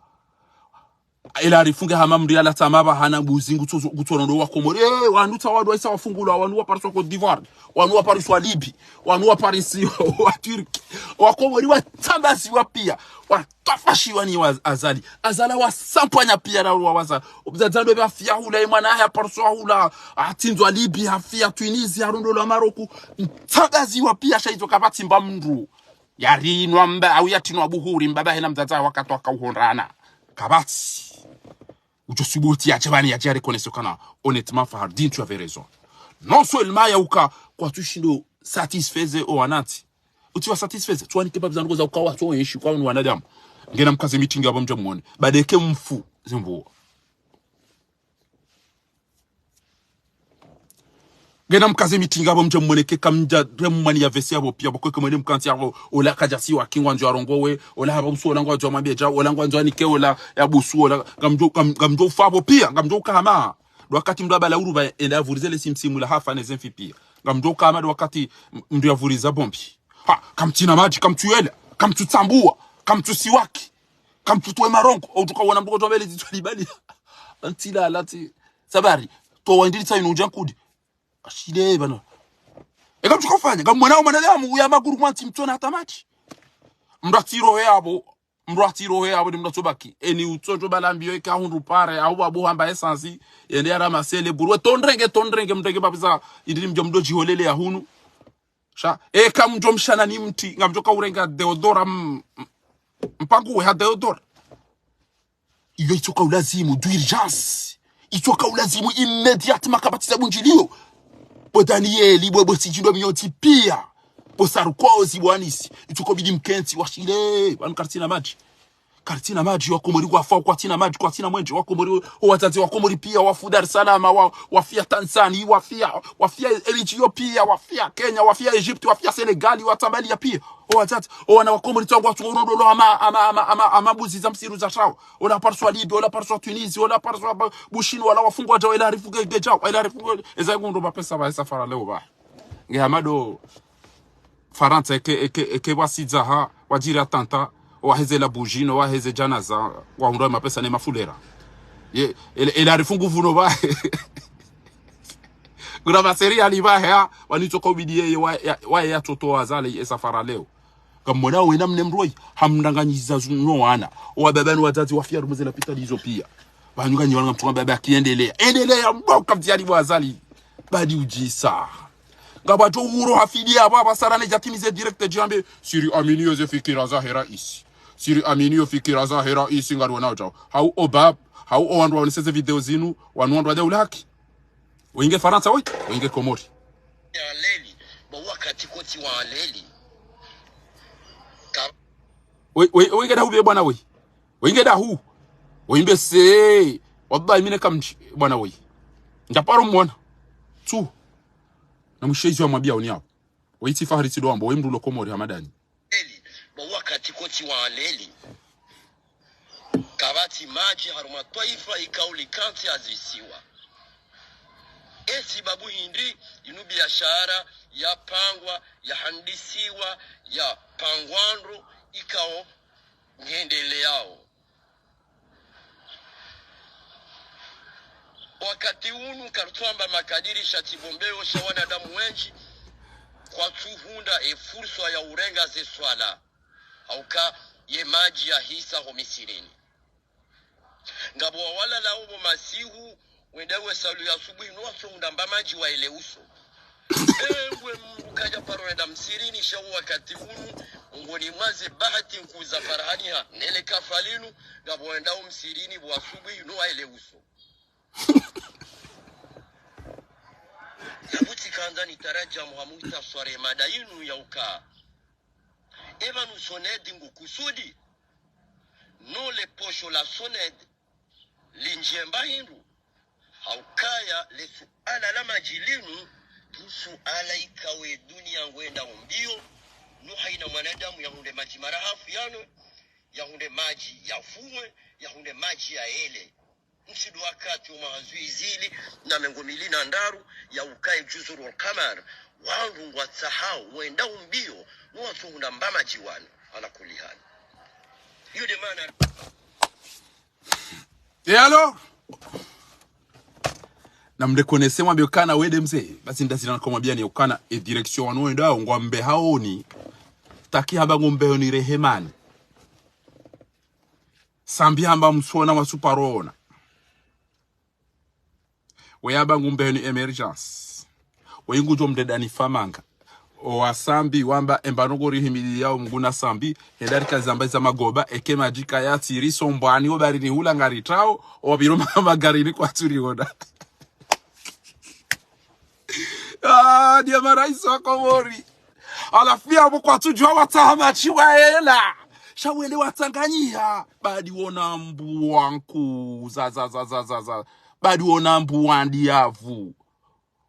Ela rifunge hama mndru yala tsama pvahana buzi ngutso, ngutso nondo wa Komori. Eh, wanu tsa wadwa isa wafungulwa, wanu wapariswa Côte d'Ivoire, wanu wapariswa Libye, wanu wapariswa wa Turquie. Wa Komori watsambaziwa piya, watafashiwa ni wa Azali. Azali wasampwanya piya na wa waza. Obzadzando pvya fiya hula, imwana ya pariswa hula, atsindzwa Libye, hafiya Tunisie, harondolwa Maroku. Mtsambaziwa piya sha izo kapvatsi mba mndru. Yarinwa mba, au yatinwa buhuri, mbaba hena mdzadza wakati wakauhondrana. Kapvatsi. Udjo subuti ya djebani ya djari kone sokana. Honnêtement, Fahardine, tu avais raison. Non seulement ya uka, kwatsushindo satisfaire o wanantsi. Utsiwa satisfaire, tsuwa nike pvapvi zandru za uka watso enshi kwa wanu wanadamu. Ngena mkaze meeting yapvo mdja mwone. Badeke mfu, zimbuwa. Ngena mkaze mitinga bo mdje mweneke kamdja remwani ya vesi ya bo pia, bo kweke mwene mkantsi ya bo, ola kadja siwaki ngwandzo arongowe, ola haba busu ola ngwandzo amwambie dja, ola ngwandzo anike ola ya busu ola, ngamdjo, ngam-, ngamdjo ufa bo pia, ngamdjo ukahama. Ndo wakati mdru abala uruba enda avurize le simsimu la hafa ne zemfi pia. Ngamdjo ukahama ndo wakati m-, mdru yavuriza bombi. Ha, kamtsina madji, kamtsuyela, kamtsutsambua, kamtsusiwaki, kamtsutowe marongo, outuka wana mdru kotwa mbele zitswa libali. Antila, lati, sabari, to wandiri tsa inu udja nkudi. Ashile bana. Eka mtsuka ufanya, ngamwona mwanadamu uya maguru mwantsi mtsona hata madji. Mdru atsirohe abo, mdru atsirohe abo ni mdru atsobaki. Eni utsotso balambio eka hundru pare, au babu hamba esansi, yende ya ramasele, burwe, tondrenge, tondrenge, mdrenge babiza, indiri mdjo mdro djiholele ya hunu. Sha, eka mdjo mshana ni mti, ngamdjo kaurenga deodora, m-, m-, mpangu we ha deodora. Iyo itsoka ulazimu, d'urgence. Itsoka ulazimu immédiatement kabatiza bundjilio. Bo Danieli, bo, bo Sidjindo Minyotsi pia. Bo Sarkozy, bo Anisi. Itsoka bidi mkentsi, washile, wanu kartsina madji. Kartsina madji, wakomori wafa, kwatsina madji, kwatsina mwendje, wakomori, owadzadze wakomori pia, wafu Dar es Salaam, wa, wafia Tanzania, wafia, wafia Ethiopia, wafia Kenya, wafia Egypte, wafia Senegal, watambalia pia. Owadzadze, owana wakomori tsangu watsu urondo lo ama, ama, ama, ama, ama buzi za msiru za shao. Ola parswa Libye, ola parswa Tunisie, ola parswa ba-, Bushini, wala wafungwa djao, ela harifu ge, ge djao, ela harifu ge, eza gundo mapesa ba esa fara leo ba. Nge hamado, Farantsa eke, eke, eke wasidza ha, wadjiri attentat, waheze la bougie, no waheze djanaza, wahundra mapesa ne mafulera. Ye, ele, ele harifu nguvu no ba. Kuna maseri ya liba hea, wani tsoko bidi ye, wa, ya, wa ya toto wazale ye safara leo. Kamwona wena mne mdroi, hamndanganyiza zu-, no wana. Owababa no wadzadze wafia harumwa ze lapitali izo pia. Banyuka nyi wana mtsunga baba akiendelea. Endelea, mbo kamtsi ya liba wazali. Badi udjisa. Ngapvatso uro hafidi ya baba sarane djatimize direct djambe. Siri amini yo ze fikira za hera isi. Siri amini yo fikira za hera isi ngari wana udjao. Hau obab, hau owandru waoneseze video zinu, wanu wandru wadja ulaki. Wenge Farantsa, we, wenge Komori. Ya leli, bo wakati koti wa leli. Ka- We, we, wenge dahu be bwana we. Wenge dahu. Wenge se. Wallahi mine kamdji, bwana we. Ndjaparo mwana. Tu. Na mshezi wa mwambia oni hao. We itsi fahari tsi ndo ambo, we mdru lo Komori hamadani. Leli, bo wakati koti wa leli. Kapvatsi madji harumwa twaifa ikao likantsi ha zisiwa. Esi babu hindri inu biashara yapangwa, yahandisiwa, yapangwa ndro ikao ngendeleao. Wakati unu karitswamba makadiri sha tsimbombeo sha wanadamu wendji kwatsuhundra efurswa ya urenga ze swala. Hauka ye madji yahisa ho misirini. Ngapvo wawalala obo masihu, wende we salu ya asubuhi, no watsohundra mba madji waele uso. Engwe mdru kadja paro wenda msirini, sha wakati unu, ngoni mwa ze bahati nkuu za farahaniha, nele kafa linu, ngapvo wenda o msirini, bo asubuhi, no waele uso. Yapvo tsikandza nitaradjamu hamuhita sware mada inu ya uka. Eba nu SONEDE ngu kusudi. No le posho la SONEDE. Lindjemba hindru. Haukaya le suala la madji linu. Ni suala ikao ye dunia ngwenda ho mbio. No haina mwanadamu yahundre madji mara hafu yanwe. Yahundre madji yafumwe. Yahundre madji yaele. Ntsi ndo wakati wa mwaha zihwi zili na mengo mili na ndraru ya ukaye Juzurul Kamar, wandru ngwatsahao wenda ho mbio, no watsohundra mba madji wanu, ala kulli hali. Iyo nde maana. Et alors ? Na mreconnaisse mwambe ukana wende mze, basi ndazina nakomwambia ni ukana, e direction wanu wendao, ngwambe haoni, taki hamba ngombe honi rehemani. Sambi hamba msona wa suparona. We hamba ngumbe honi émergence. We ngudjo mdredani famanga. Owa Sambi wamba emba nongo rihimili yao mguna Sambi. Henda rika zamba za magoba. Eke madjika ya tsiri sombwani. Oba rini hula ngaritrao. Owa biro ma-, magarini kwatsuriona. Ah, ndiye marais wa Komori. Halafu ya mkwatsudjua watsaha madji waela. Sha wende watsanganyiha. Badi wona mbuwa nkuu. Za, za, za. Badi wona mbuwa ndiyavu.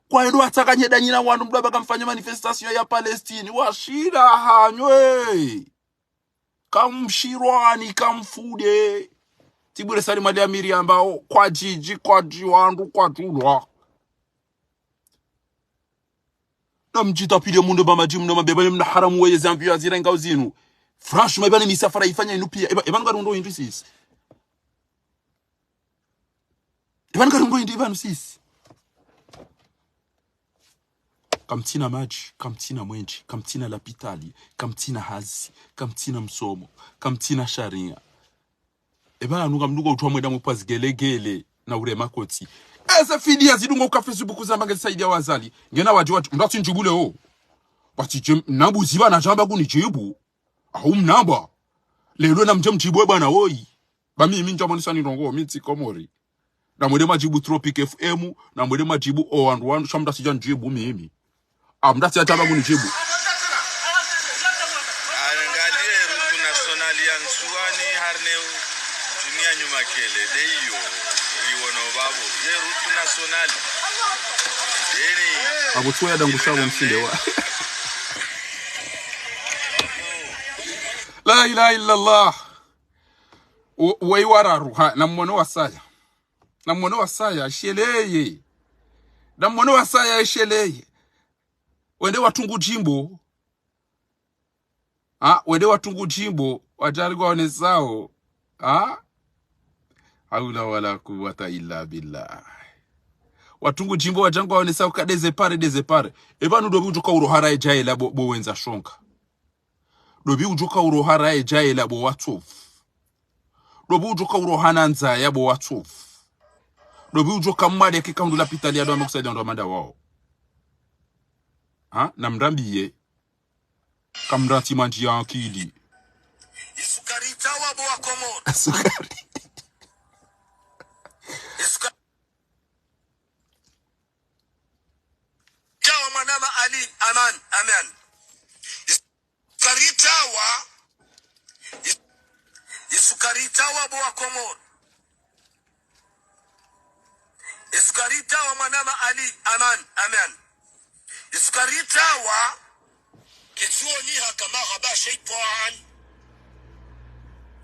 Kwahendo watsanganye danyi na wandru mdru amba kamfanya manifestation ya Palestine. Washinda hanywe. Kamshirwani, kamfude. Tibure Salim Ali Amiri ambao, kwadjidji, kwadji wandru, kwadjulwa. Na mdjitapile mundru mba madji mno mabeba mna haramu weye zambi ya zira ngao zinu. Franchement, eba ni misafara ifanya inu pia. Eba, eba ngarundo hindri sisi. Eba ngarundo hindri eba nu sisi. Kamtsina madji, kamtsina mwendje, kamtsina lapitali, kamtsina hazi, kamtsina msomo, kamtsina sharia. Eba anu ngamdungo utwa mwenda mwepva zigelegele na urema kotsi. Eze fidiya zidungo uka Facebook zamba ngezisaidiya wazali. Ngena wadji wadji, mdru atsi ndjibu leo. Watsi djem, nambuzi eba nadjamba kuni djibu. Ahu mnamba. Lelo namdje mdjibu we bwana woyi. Ba mimi ndja mwanisa ni ndrongo, mi ntsi Komori. Namwende madjibu Tropic F M, namwende madjibu o wandru wanu, sha mdru atsidja ndjibu mimi. Amdru atsi ataba kuni djibu. Angalia route nationale ya Ndzuwani, harine dunia nyuma kele, de iyo, iwono babo. Ye route nationale. Deni. Abo tsuwa ya dangu shabo msinde wa. La ilaha illallah. Wo, wo iwararu, ha, namwono wasaya. Namwono wasaya, sheleye. Namwono wasaya, sheleye. Wende watungu djimbo. Ha, wende watungu djimbo, wadjari ngwaonesao. Ha? Hawla wala quwwata illa billah. Watungu djimbo wadja ngwaonesao ka dezepare, dezepare. Eba nu dobi udjoka uroha raye djaye la bo, bo wendza shonga. Dobi udjoka uroha raye djaye la bo watsovu. Dobi udjoka uroha na ndzaya bo watsovu. Dobi udjoka mwade yake kaundu lapitali ya do ame kusaidiya ndo amanda wao. Ha? Namrambiye. Kamratsi mandji ya akili. Isukari tawa bo wa Komori. Sukari. Isuka-, tawa mwanama Ali Aman, Aman. Isukari tawa. Is-, isukari tawa bo wa Komori. Isukari tawa mwanama Ali Aman, Aman. Isukari tawa. Ketsuoni haka mahaba shaitan.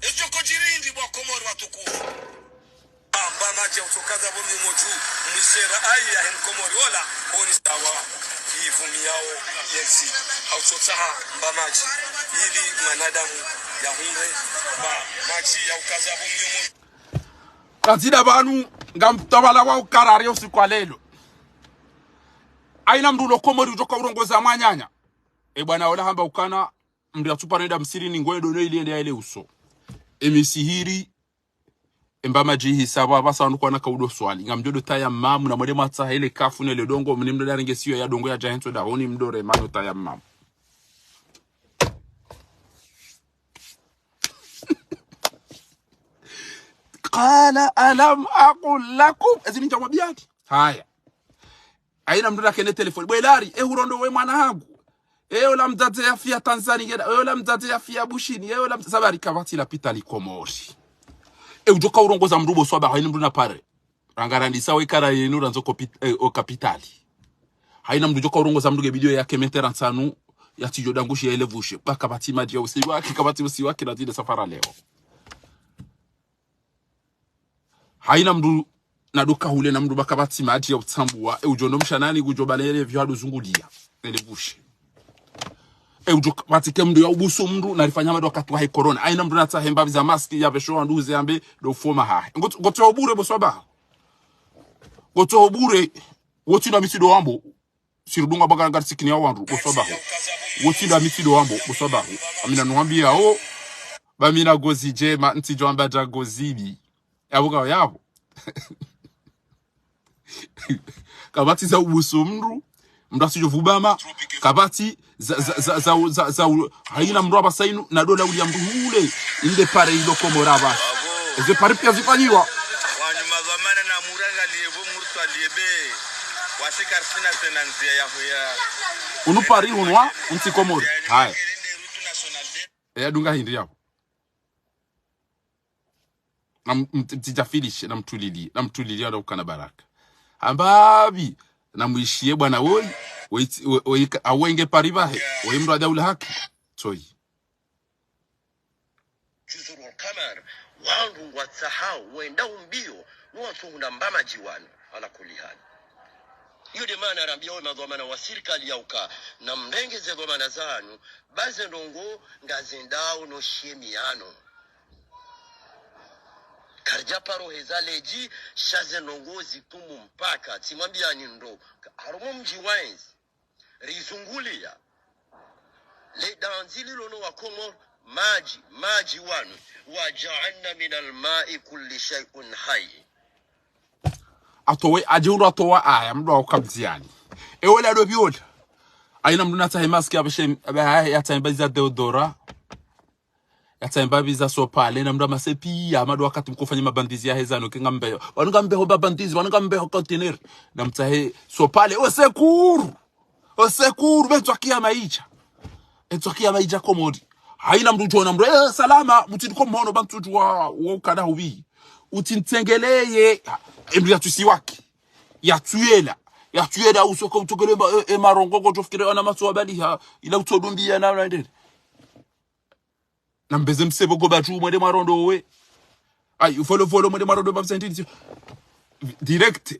Edjo ko djirindi bo wa Komori watukufu. Mba madji ya utsokaza bo mnyumo dju, mwisera ayi ya he Mkomori ola, oni sawa, ivumiyao, yentsi, ha utsotsaha, mba madji, ili mwanadamu, ya hundre, mba madji ya ukaza bo mnyumo. Kazida pvanu, ngamtawala wa ukarari usiku wa lelo. Haina mndru ulo Komori udjoka urongoza mwananya. E bwana ola hamba ukana, mndru yatsupara enda msihirini ngwendo no ili ende yaele uso. E misihiri, e mba madji hisa pvapvasa wanu kwana kaudo swali. Ngamdjo do tayamamu namwende mwatsaha ele kafu nele dongo, mni mndru darenge siyo ya dongo yadja hentso dahoni mndru rema no tayamamu. قال ألم أقل لكم. Ezi ni ndja mwambiyani. Haya. Haina mndru nakene telefoni. Bwe lari, e hurondo we mwana hangu. E ola mdzadze yafiya Tanzania, e ola mdzadze yafiya Bushini, e ola mdza-, sabari kapvatsi lapitali Komori. E udjoka urongoza mndru bo swaba, haina mndru napare. Rangarandisa we kara yenu randzo kopit-, eh, o kapitali. Haina mndru djoka urongoza mndru nge bidiyo ya kementera ntsanu, yatsidjo dangushi ya elevushe. Ba kapvatsi madji ya usiwa, ki kapvatsi usiwa, kina zile safara leo. Haina mndru naduka hule na mndru ba kapvatsi madji ya utsambuwa, e udjo ndo mshanani kudjo balele vyo hadu zunguliya. Elevushe. E udjo kapvatsi ke mndru ya ubusu mndru, narifanya madu wakati wa he corona. Haina mndru natsahe mbapvi za maski ya vesho wandru uze ambe, do ufoma hahe. Ngot-, ngotso bure bo swaba. Ngotso bure, wotsi na misido wambo. Sirudunga baka ngari sikini ya wandru, bo swaba ho. Wotsi na misido wambo, bo swaba ho. Amina nuhambi ya o. Ba mina gozi djema, ntsidjo amba dja gozi bi. Yabo ka yabo. Kapvatsi za ubusu mndru, mndru atsidjo vubama, kapvatsi za, za, za, za, za, za, haina mndru apvasa inu, na dola uliya mndru hule, inde pare ilo Komori apvasa. Eze pare piya zifanyiwa. Wanyuma pvamana na muranga liye pvo murtwa liye be, wasi karisina tsena ndziya ya huya. Unu pare unu wa, untsi Komori. Haya. Eya dunga hindri yapvo. Na m-, m-, mtidja filishe, na mtulili, na mtulili, wala ukana baraka. Hamba pvi, Na mwishiye bwana woyi, woyi, woyi, woyi, ka-, awenge pari pvahe, woyi mndru adaula haki. Tsoyi. Juzurul Kamar, wandru ngwatsahao, wenda umbio, nuwatsuhundra mba madji wanu, ala kulli hali. Iyo nde maana rambia we madhwamana wa sirikali yauka, na mrenge ze dhwamana zanu, ba ze ndrongoo ngazendao no shemi yanu. Karidja paro heza ledji, sha ze ndrongoo zitumu mpaka, tsimwambiani ndro, harumwa mdji wa yezi. Rizungulia. Le dandzi lilo no wa Komori, madji, madji wanu. وجعلنا من الماء كل شيء حي. Atowe, adjihundru atowa aya, mndru wa ukamziani. Ewe la dobi ola. Ayina mndru natsahe maski ya beshe, abe haya, yatsahe mbazi za deodora. Yatsahe mbazi za sopale, na mndru amasepi, ya mndru wakati mkofanya mabandizi ya hezano, ke ngambeho. Wanu ngambeho mabandizi, wanu ngambeho container. Na mtsahe sopale, o secours. O secours, be ntswa kiyama idja. E ntswa kiyama idja Komori. Hayina mndru udjona mndru, eh, salama, mutidi ko mhono, ba ntsudjuwa, wo ukada hubi. Utsi ntsengeleye, e mndru yatsusiwaki. Yatsuyela. Yatsuyela, usoka utsogele ma-, e, e marongo, ngodjo fikiri wana matso wabaliha, ila utsodumbiya na, na ndele. Na mbeze msebo go batru mwende mwarondo we. Ayi, ufolo folo mwende mwarondo ba msendini. Direct.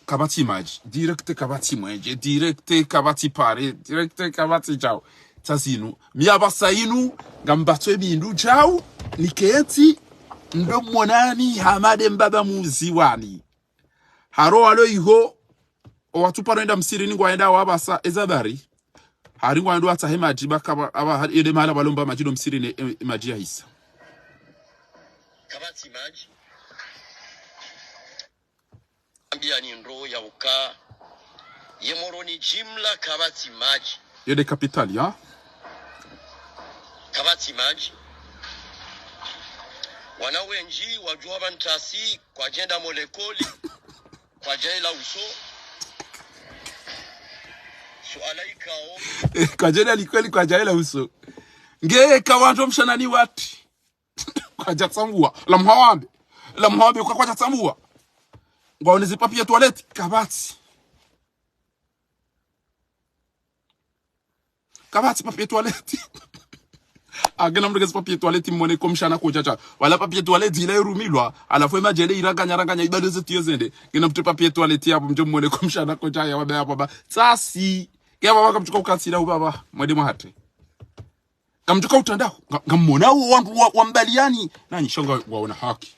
Kapvatsi madji. Direct kapvatsi mwenje. Direct kapvatsi pare. Direct kapvatsi djau. Tsazinu. Mi apvasa inu. Ngambatso ebindu djau. Niketsi. Ndo monani Hamade mbaba muzi wani. Haro walo iho, owatsu paro enda msirini ngwaenda wapvasa eza bari. Hari ngwaendo watsahe madji baka ba-, aba hari ende mahala balomba madji no msirini, e, e, madji yahisa. Kapvatsi madji. Ambiani ndro yauka. Ye Moroni jimla kapvatsi madji. Yende kapitali, ha? Kapvatsi madji. Wana wendji wadjuwa bantasi kwadjenda molekoli, kwadjaela uso. Suala ikao. Eh, kwadjenda likoli, kwadjaela uso. Nge ka wandru mshanani wati. Kwadja tsambua. La mhawambe. La mhawambe, kwa kwadja tsambua. Ngwaone ze papier toilette, kapvatsi. Kapvatsi papier toilette. Akena mndru kezi papier toilette mwone ko mshana kwadja dja. Wala papier toilette ila irumilwa. Halafu emadji yende iranganya ranganya ibado ze tiyo zende. Kena mndru papier toilette yapvo mdje mwone ko mshana kwadja ya waba yapvo ba. Tsasi. Ke baba kamtsuka ukatsila ubaba. Mwende mwahatre. Kamtsuka utandaho. Nga, ngamona wo wandru wa, wa mbaliani. Nanyi sha ngwaona haki.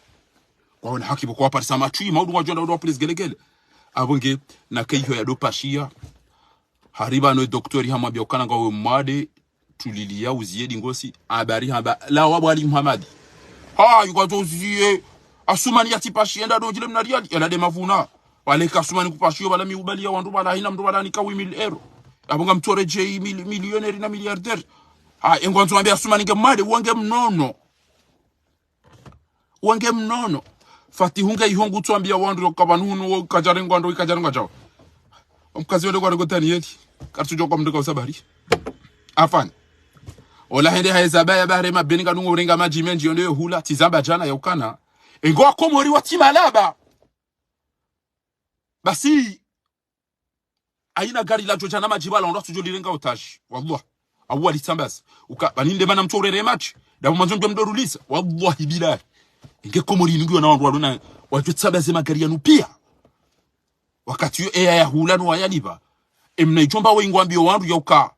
Ngwaona haki bo kwaparisa matwi, maudu ngwadjonda wandru wa pulisi gelegele. Apvo nge, na ke iho yado pashiya. Hari pvanu e doktori hamwambia ukana ngwawe mwade, tulilia uziye dingosi, habari hamba, la wabwali Muhamadi. Ha, yukwato uziye, Asumani yatsi pashiye nda dodjile mna riali, yala de mavuna. Wale ka Asumani kupashiyo, wala mi ubaliya wandru, wala hayina mndru, wala nika huit mille euros. Apvo ngamtsoredjeyi mil-, millionnaire na milliardaire. Ha, engwandzo wambe Asumani nge mwade, wonge mnono. Wonge mnono. Fatihu nge iho ngutsoambia wandru yauka pvanu hunu wo kadjarengwa ndro, ikadjarengwa djao. Omkazi wende kwa rengo Danieli. Karitsudjuwa kwa mndru ka usabari. Afani. Ola hende haeza baya bare mabeni kanu ngo urenga madji mendji yonde yo hula. Tsi zamba djana yaukana. Engo wakomori watsi malaba. Basi. Hayina gari ladjo djana madji pvala, wandru watsudjo lirenga otage. Wallah. Awu walitsambaza. Uka, pvanu nde mana mtsorere madji. Dapvo mandzo ndwe mdoruliza. Wallahi billahi. Inge Komori ningiyo na wandru walona. Wadjo tsambaze magari yanu piya. Wakati yo eya yahula no wayalipva. Emna idjomba we ingwambiyo wandru yauka.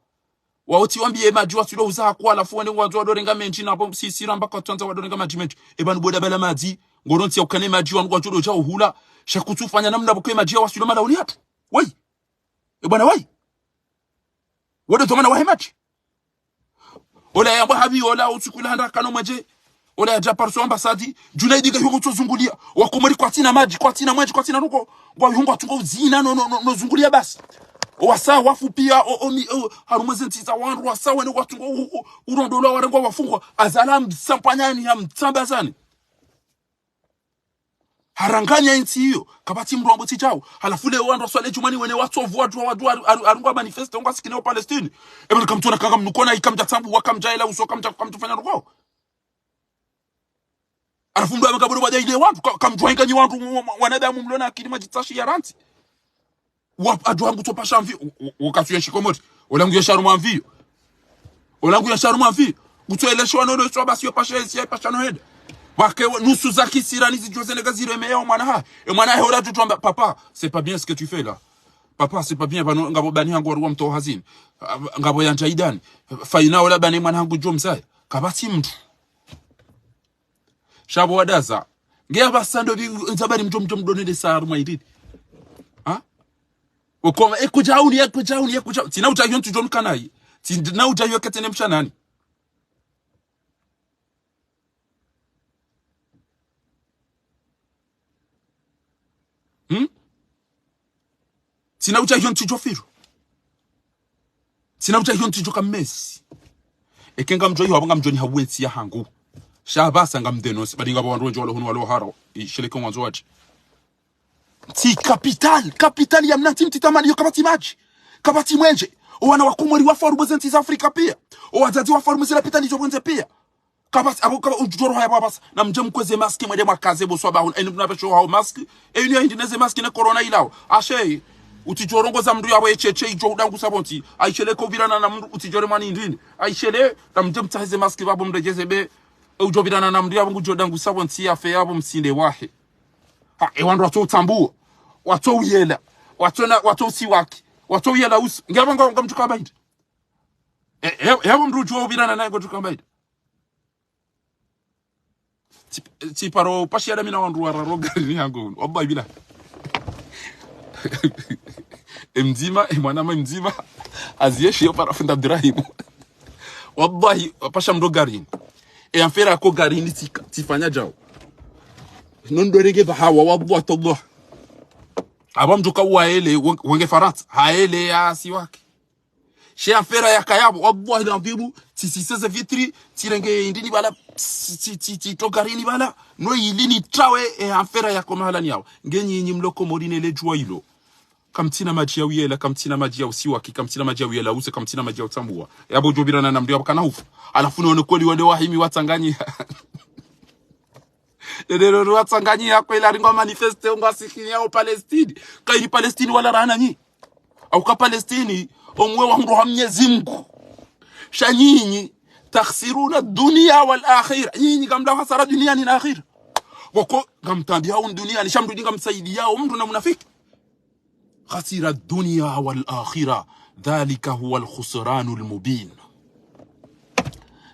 Wao tsi wambiye madji watsulo uza hako, halafu wende ngwandzo wadorenga mendji, napvo sisi ramba kwatsandza wadorenga madji mendji. Epvanu boda bala madji, ngorontsi yaukane madji wanu ngwadjo dodja uhula. Sha kutsufanya namna pvoko emadji yawaswilo malauni hatru. Wai. E bwana wai. Wado tomana wahe madji. Ola yambwa habi, ola utsiku ila handa kano mwenje. Ola yadja pariso ambasadi. Djunaidi ka yungo tso zungulia. Wakomori kwatsina madji, kwatsina mwenje, kwatsina nuko. Ngwa yungo atsungo uzina no, no, no, no zungulia basi. Wasa wafu piya, o, o, mi, o, harumwa ze ntsi za wandru, wasa wene watsungo u, u, urondolwa warengwa wafungwa. Azala msampanyani ya mtsambazani. Haranganya entsi iyo, kapvatsi mndru wambo tsi djau. Halafu leo wandru waswale djumwani wene watsovu, wandru, wandru, wandru, wandru, wandru ngwa manifeste, ngwa sikine o Palestine. Epvanu kamtsona kanga mnukona, ikamdja tsambuwa, kamdja ela uso, kamdja, kamdja fanya ndroko. Halafu mndru wameka bodo wadja ile wandru, ka-, kamdjuwa inganyi wandru, wa-, wa-, wanadamu mlona akili madjitsashi ya rantsi. Wa, adjo hangu tso pasha mvi, u, u, ukatsu ya shikomori. Ola ngu ya sharumwa mvi yo. Ola ngu ya sharumwa mvi. Kutsu elesho wano no iswa basi yo pasha esi ya pasha no hende. Wake wa, nusu za kisirani zidjo zeneka zireme ya omwana ha. E mwana ha hora djo tsu amba, papa, c'est pas bien ce que tu fais là. Papa, c'est pas bien, pvanu ngapvo bani hangu waruwa mtowa hazini. Ah, ngapvo yandza idani. Faina ola bani mwana hangu djo mzaya. Kapvatsi mndru. Sha pvo wadaza. Nge apvasa ndo pvi ndzabari mdjo mdjo mdonele sa harumwa irini. Ha? Okoma, e kudja uni, e kudja uni, e kudja. Tsina udja yo ntsu djo nkanayi. Tsina udja yo ketsene mshanani. Hmm? Tsina udja yo ntsu djo firu. Tsina udja yo ntsu djo kamesi. Eke ngamdjo yo, apvo ngamdjo ni hawetsi ya hangu. Sha apvasa ngamdenosi, badi ngapvo wandru wendji walo hunu walo haro, isheleke mwandzo wadji. Ntsi capitale, capitale ya mna ntsi mtiti amani yo kapvatsi madji. Kapvatsi mwenje. Owana wa Komori wafa harumwa ze ntsi za Afrika pia. Owadzadze wafa harumwa ze lapitali zo pvondze pia. Kapvatsi, apvo, kapva, udjoro haya apvasa. Namdje mkweze masque mwende mwakaze bo swaba hunu. Eni mna pesho hao masque. Eni ya hindri neze masque ne corona ilao. Ashe, utsidjo rongoza mndru yapvo echeche idjo udangusa pvontsi. Aishele ko pvirana na mndru utsidjo re mwani hindrini. Aishele, namdje mtsaheze masque pvapvo mredjeze be. E udjo pvirana na mndru yapvo ngudjo dangusa pvontsi yafe yapvo msinde wahe. Ha, e wandru watso utsambua. Watso uyela. Watso na, watso usiwaki. Watso uyela uso. Nge apvo nga, ngamdjo kamba hindri. E, e, e, apvo mndru udjo pvirana naye ngodjo kamba hindri. Tsi, tsiparo pashi ya damina wandru wararu garini hangu. Wallahi bila. E mdzima, e mwanama e mdzima. Aziyeshi yo para funda Ibrahim. Wallahi, pasha mndru garini. E affaire yako garini tsika, tsifanya djao. Nondo renge pvahawa, wallahi, tallah. Apvo mndru ka waele, wenge, wenge Farantsa. Haele ya siwaki. She affaire yakaya pvo, wallahi ladhimu, tsisiseze vitri, tsirenge indrini pvala, tsi, tsi, tsi, tsitogarini pvala, no ilini trawe, e affaire yako mahalani yapvo. Nge nyinyi mlo Komori ne ledjuwa ilo. Kamtsina madji ya uyela, kamtsina madji ya usiwaki, kamtsina madji ya uyela use, kamtsina madji ya utsambua. Yapvo udjo pvirana na mndru yapvo kana hufu. Halafu no one kweli wende wahimi watsanganyiha. Lelelo watsanganyiha kweli ari ngwa manifeste ngwa sikinya o Palestine. Kairi Palestine wala rana nyi. Au ka Palestine, omwe wa mndru ha Mnyezi Mngu. Sha nyinyi, takhsiruna dunya wal akhira. Nyinyi ngamla hasara duniani na akhira. Wako, ngamtambiyao duniani, sha mndru ngamsaidiyao, mndru na munafiki. Khasira dunya wal akhira. Dhalika huwa al khusranu al mubin.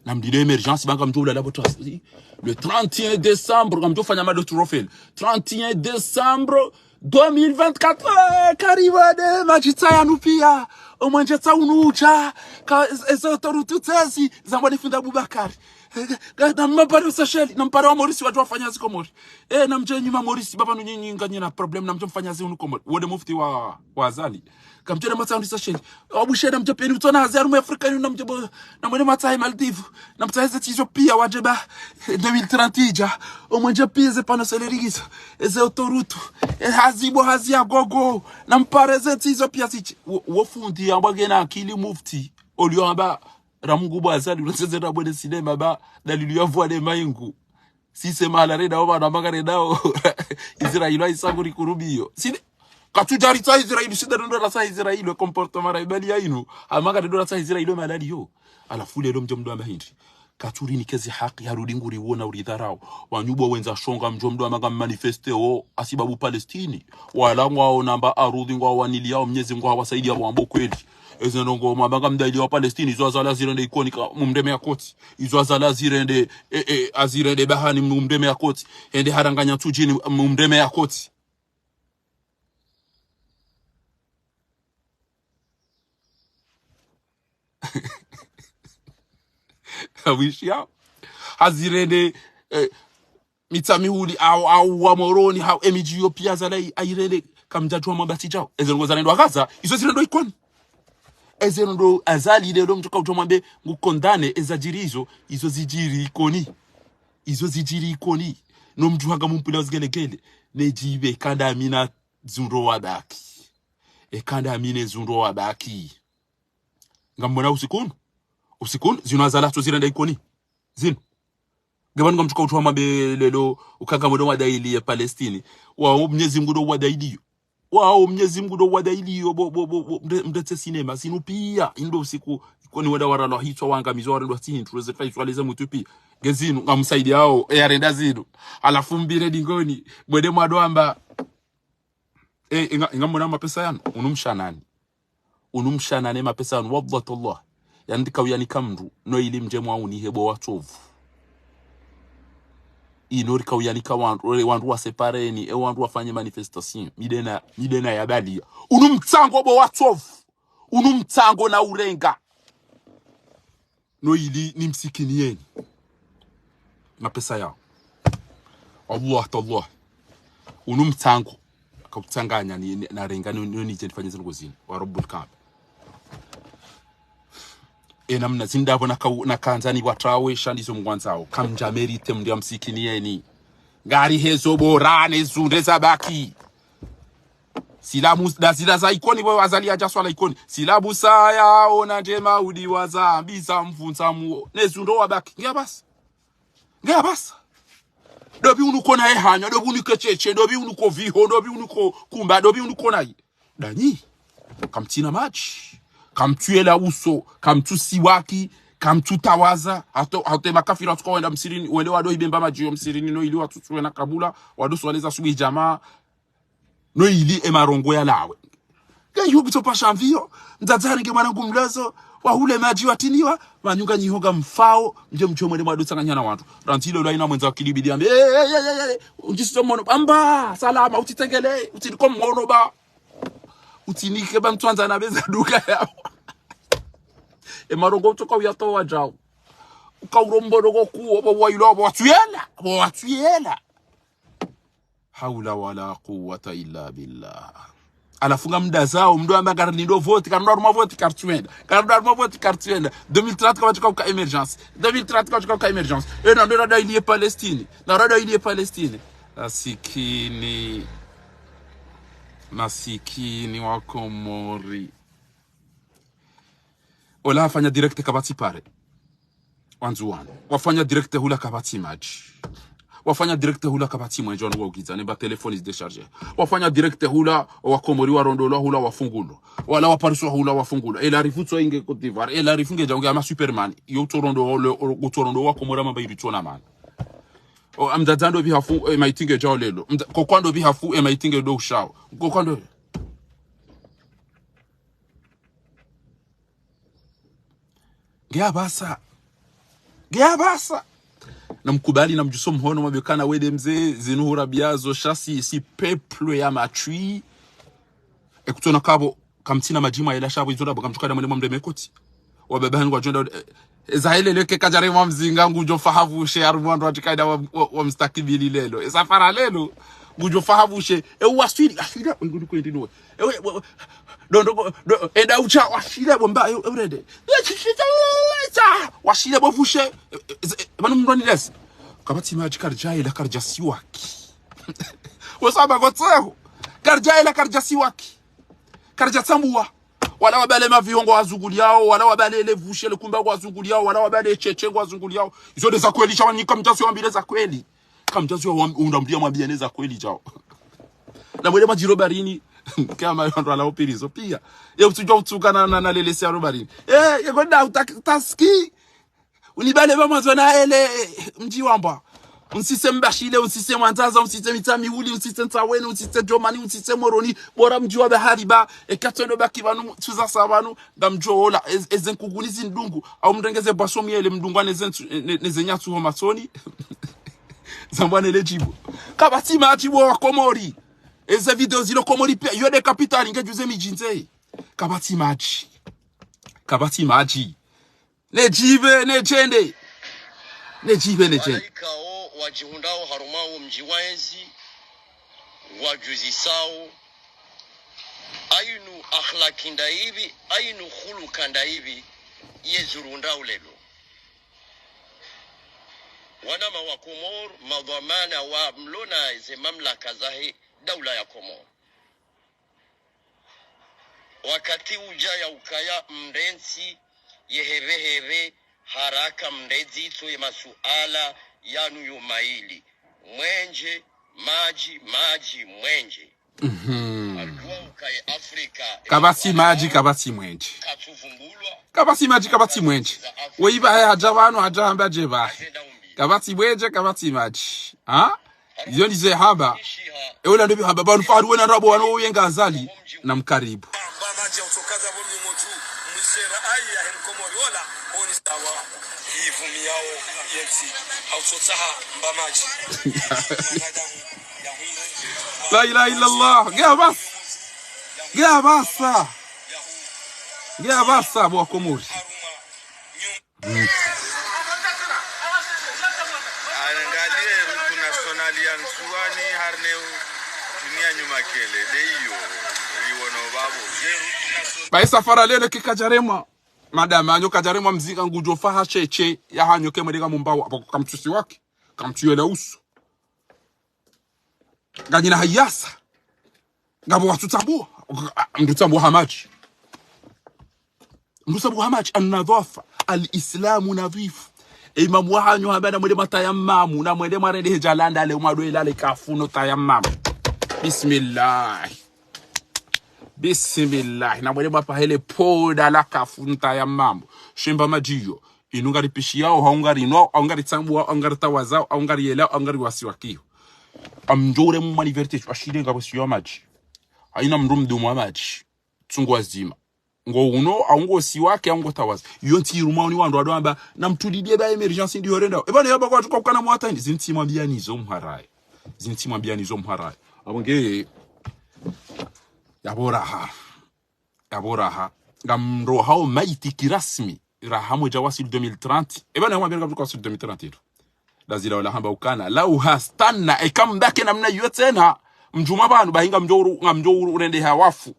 Namdile émergence, ba ngamdjo ulala pvo trans-, le trente et un décembre, ngamdjo fanya mado trofel. Trente et un décembre deux mille vingt-quatre, eh, karibu ade, madjitsa yanu pia. Omwenje tsa unu udja, ka, e, ezo torutu tsezi, zambwa ni fundi Abubakari. Eh, ka, na mpare Seychelles, na mpare wa Maurice wadjo wafanya zi Komori. Eh, namdje nyuma Maurice, baba nu nyinyi nganyina problème, namdje mfanya zi unu Komori. Wode mufti wa, wa Azali. Kamdje na matsa unu Seychelles. Abushe namdje peni, utsona hazi harumwa Afrika, namdje bo, namwene matsa he Maldives. Namtsahe ze ntsi zo pia wadje ba, eh, deux mille trente idja. Omwenje pia ze panneaux solaires izo. Eze autoroute. E hazi bo hazi ya gogo. Nampare ze ntsi zo pia zidje. Wo, wo fundi yambwa ngena akili mufti. Olio amba, ra Mungu bo Azali, ulezeze na mwene sinema ba, dalili ya vwa ne maingu. Si se mahala renda, o bana manga renda, o. Israeli wa isa kuri kurubiyo. Sine, katsudjari tsa Israeli, sida ndo rasa Israeli, comportement ra ibali ya inu. Amanga ndo rasa Israeli, malali yo. Halafu lelo mdjo mdru amba hindri. Katsuri nikeze haki, harudi nguri wona uri dharau. Wanyu bo wendza shonga mdjo mdru amba nga manifeste wo, hasibabu Palestine. Wala ngwaona amba arudhi ngwawaniliyao Mnyezi Mngu hawasaidiya wambo kweli. Eze ndrongo mwamba ngamdayiliya wa Palestine, izo Azali hazirende Ikoni ka mumreme ya koti. Izo Azali hazirende, e, e, hazirende Bahani mumreme ya koti. Hende haranganya Ntsudjini mumreme ya koti. Hawishiya. Hazirende, eh, Mitsamihuli, au, au wa Moroni, hau emidji yo pia Azali, airende, kamdjadjuwa mwamba tsi djao. Eze ndrongo zarendwa Gaza, izo zirendwa Ikoni. Eze ndrongo Azali lelo mdru kaudjuwa mwambe, ngu condamné, eza djiri izo, izo zidjiri Ikoni. Izo zidjiri Ikoni. No mdru hanga mumpila uzigelegele. Nedjibe kanda amina zundro wabaki. E kanda amine zundro wabaki. Ngamwona usiku unu. Usiku unu, zinu Azali hatso zirenda Ikoni. Zinu. Nge pvanu ngamdjo kaudjuwa mwambe lelo, ukanga mwendo wadayili ya Palestine. Wa Mnyezi Mngu ndo wadayiliyo. Wao Mnyezi Mungu ndo wadailiyo bo, bo, bo, bo, mre-, mretse sinema zinu piya, indo usiku, koni wada waralwa hitswa wangamizwa warendwa tsini, tureze fa hitswa leze mutru piya. Ngezinu, ngamsaidiyawo, e yarenda zinu. Halafu mbire dingoni, mwende mwado amba, e, inga, inga mona mapesa yanu, unu mshanani. Unu mshanani mapesa yanu, wallah tallah. Yanu rikauyanika mndru, no ili mdje mwaunihe bo watsovu. Inu rikauyanika wandru, ole wandru wasepareni, e wandru wafanye manifestation. Mi ndena, mi ndena yabaliya. Unu mtsango bo watsovu. Unu mtsango na urenga. No ili nimsikiniyeni mapesa yawo. Wallah tallah. Unu mtsango. Kautsanganya ni, ni, narenga ni, ni, nidje nifanye zinu ngozini. Wa Rabbul Kaaba. E namna zindapvo nakau-, nakandza niwatrawe sha ndizo mngwandzao. Kamdja mérité mndru yamsikiniyeni. Ngari hezo bora ne zundre zabaki. Silamu, da zila za Ikoni, bo Azali yadja swala Ikoni. Silabu saya, ona ndje maudi wa zambi za mvundza muo. Ne zundro wabaki. Ngeya basa. Ngeya basa. Dobi unu kona ehanya, dobi unu kecheche, dobi unu ko viho, dobi unu ko kumba, dobi unu kona yi. Danyi. Kamtsina madji. Kamtsu yela uso, kamtsu siwaki, kamtsu tawaza. Hato, hato e makafiri watsuka wenda msirini, wende wado ibemba madji yo msirini, no ili watsutsuwe na kabula, wado swaleza subuhi djamaa. No ili e marongo yalawe. Nge yiho kutso pasha mviyo, mdzadze harenge mwanangu mlezo, wahule madji watiniwa, manyunga nyiho ngamfao, mdje mdjo mwende mwado tsanganya na wandru. Randzi lelo hayina mwendza wakili bidi yambe, "Eh, eh, eh, eh, eh, undjisiso mwono, bamba, salama, utsitsengele, utsiniko mwono ba. Utsinike ba mtswandza na beza duka yawo." E marongo utsoka uyatowa djawo. Uka urombo dogo kuwo, bo wayilo, bo watsuyela, bo watsuyela. Hawla wala quwwata illa billah. Halafu ngamdazao, mdo amba karnindo voti, karnindo harumwa voti kartsuenda. Karnindo harumwa voti kartsuenda. Deux mille trente kawadjo uka émergence. Deux mille trente kawadjo uka émergence. E na ndo rada iliye Palestine. Na rada iliye Palestine. Masikini. Masikini wa Komori. Ola wafanya direct kapvatsi pare. Wandzuwani. Wafanya direct hula kapvatsi madji. Wafanya direct hula kapvatsi mwenje wanu waukidza, ne ba téléphone is déchargé. Wafanya direct hula, wa Komori warondolwa hula wafungulwa. Wala wapariswa hula wafungulwa. E la rifu tso inge Côte d'Ivoire. E la rifu nge djaunge ama Superman. Yo utso rondo ole, o-, utso rondo wa Komori mamba iri tsona mana. O, amdzadza ndo bihafu, e maiti nge djao lelo. Mdza-, kokowa ndo bihafu, e maiti nge do ushao. Kokowa ndo Ngeya basa. Ngeya basa. Namkubali, namdjuso mhono, mwambe kana wende mze, zinu hurabiyazo, sha si, si peuple ya matswi. E kutsona kabo, kamtsina madji mwa yela sha bo izo ndrabo, kamtsukada mwende mwamreme koti. Wababa hangu wadjonda, eh, eh, zahelele ke kadjaremwa mzinga, ngudjo fahavushe, harumwa wandru watsikada wa, wa, wa mstakibili lelo. E safara lelo, ngudjo fahavushe. E uwaswili, aswili, ngudjo kwendini we. Ewe, we, we, do, do, do, enda utsha, washile bomba, ewe, ewe, rende. Washile bo vushe, e, e, e, pvanu mndru anilezi. Kapvatsi madji karidjayela, karidja siwaki. Wesaba kotseho. Karidjayela, karidja siwaki. Karidja tsambuwa. Wala wabale mavihongo wazunguliyawo, wala wabale le vushe le kumba wazunguliyawo, wala wabale cheche wazunguliyawo. Izo nde za kweli, sha wanyika mdjasi wambile za kweli. Kamdjasi wa wam-, undambiya mwambiya ne za kweli djao. Na mwende madjiro barini, kama yo ndo ala upirizo piya. Ye utsudjuwa utsuka na, na, na lelesi ya ro barini. Eh, ye kwenda utak-, taski. Unibale ba mwandzo na ele, eh, mdji wamba. Unsise Mbashile, unsise Mwandzaza, unsise Mitsamihuli, unsise Ntsaweni, unsise Djomani, unsise Moroni, bora mdji wa bahari ba, e katsondo baki pvanu, tsuza sa pvanu, ngamdjo ola, ez-, eze nkukuni zindungu, au mrengeze bwaso miele mdungu ane ze ntsu-, ne, ne ze nyatsu ho matsoni. Zambwa ne le djibu. Kapvatsi madji bo wa Komori. Eze video zilo Komori piya, yo nde kapitali, nge djuze midji ndze. Kapvatsi madji. Kapvatsi madji. Ne djibe, ne djende. Ne djibe, ne djende. Walaika wo wadjihundrawo harumwa wo mdji wa ezi, wadjuzisao, ayinu akhlaki ndayipvi, ayinu huluka ndayipvi, ye zurundra ulelo. Wanama wa Komor, madhwamana wa mlona ze mamlaka zahe daula ya Komor. Wakati udja ya ukaya mrentsi ye heve heve haraka mredzitso ye masuala yanu yo mayili. Mwenje, madji, madji, mwenje. Kapvatsi madji, kapvatsi mwenje. Kapvatsi madji, kapvatsi mwenje. Weyi pvahe hadja pvanu, hadja hamba dje pvahe. Kapvatsi mwenje, kapvatsi madji. Ha? Izo ndizo yahamba. Ewe la ndopvi hamba, pvanu faharu wena ndrabo wanu uyenga Azali. Namkaribu. La ilaha illallah. Nge apvasa. Nge apvasa. Nge apvasa, bo Wakomori. Angalie route nationale ya Ndzuwani, harine dunia nyuma kele, de iyo, iwono babo. Bahi safari leo ke kadjaremwa. Madame, hanyu kadjaremwa mzinga ngudjo faha sheche, ya hanyu ke mwendeka mumbawa, apvo kamtsusi wake, kamtsuyela uso. Nganyina hayasa. Ngapvo watsu tsambua. Mndru tsambua ha madji. Mndru tsambua ha madji. An-nadhafa. Al-Islamu nadhif. E imamu wahanyu hamba namwende matayamamu. Namwende mwarende hedja landa le mwadwe lale kafuno tayamamu. Bismillah. Bismillah. Namwende mapvahele poda la kafuno tayamamu. Shemba madji yo. Inu ngaripishiyao, hau ngarinwao, hau ngaritsambua, hau ngaritawazao, hau ngariyelao, hau ngariwasiwakiyo. Amdjo ure mumwa ni vertige, ashile ngapvo siyo madji. Haina mndru mdumu wa madji. Tsungu wazima. Ngo uno, hau ngo siwaki, hau ngo tawaza. Iyo ntsi irumwa ni wandru wado amba, namtulidie ba émergence ndiyo rendao. Eba ne yaba kwatsu kukana mwata ni, zintsi mwambia nizo mharaye. Zintsi mwambia nizo mharaye. Apvo nge, yapvo raha. Yapvo raha. Ngamrohao maiti kirasmi. Raha mwedja wasili deux mille trente. Eba na mwambia ngamdjo wasili deux mille trente ilo. Lazila wala hamba ukana. Lau hastana. Eka mbaki namna iyo tsena. Mdjuma pvanu. Bahi ngamdjo uru, ngamdjo uru urende ha wafu.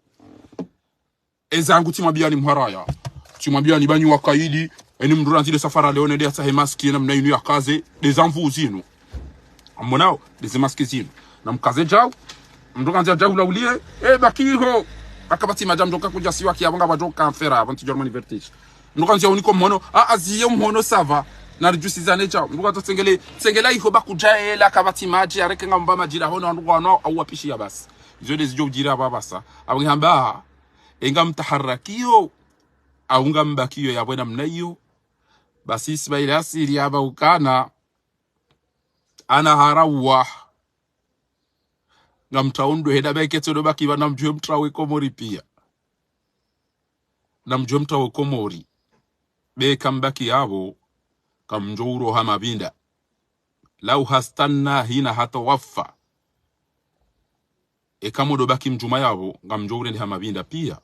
Ezangu tsimwambiani mharaya. Tsimwambiani banyi wakaidi. Eni mndru randzi le safari leo nende yatsahe maski namna inu yakaze. Deza mvu zinu. Amonao, deze maski zinu. Namkaze djau. Mndru kandzi ya djau la ulie. E, baki iho. Akapvatsi madja mndru kakudja siwaki apvo ngapvadjo kamfera, apvo ntsi djormani vertige. Mndru kandzi ya uniko mhono. A, aziye mhono sava. Naridjusizane djau. Mndru kandzi tsengele, tsengela iho bakudja ela kapvatsi madji, yareke ngamba madji la hono, wandru kwanwa, au wapishiya basi. Izo dezidjo udjiri apvapvasa. Apvo ngihamba, enga mtaharakiyo, au ngambakiyo yapvo namna iyo. Basi Ismail Asiri hamba ukana, ana harawa. Ngamtsaho ndo henda be ketso ndo baki pvanu namdjuwe mtsaho we Komori piya. Namdjuwe mtsaho we Komori. Be kambaki yapvo, kamdjo uroha mapvinda. Lau hastana hina hata wafa. Eka modo baki mdjuma yapvo, ngamdjo urendeha mapvinda piya.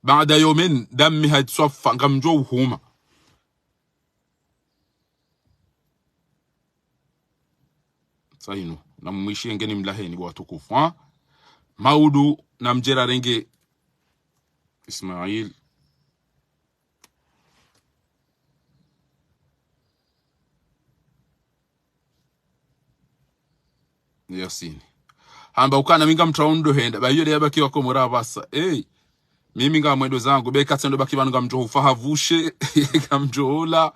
Baada yomin, dami haitswafa, ngamdjo uhuma. Sa inu, namwishiye ngeni mlaheni bo watukufu, ha? Maudu, namdjera renge Ismail. Yasini. Hamba ukana mi ngamtsaho ndo henda. Ba iyo de yabaki wa Komori apvasa. Ey. Mimi ngamwendo zangu. Be katsendo baki pvanu ngamdjo ufa ha vushe. Ngamdjo ula.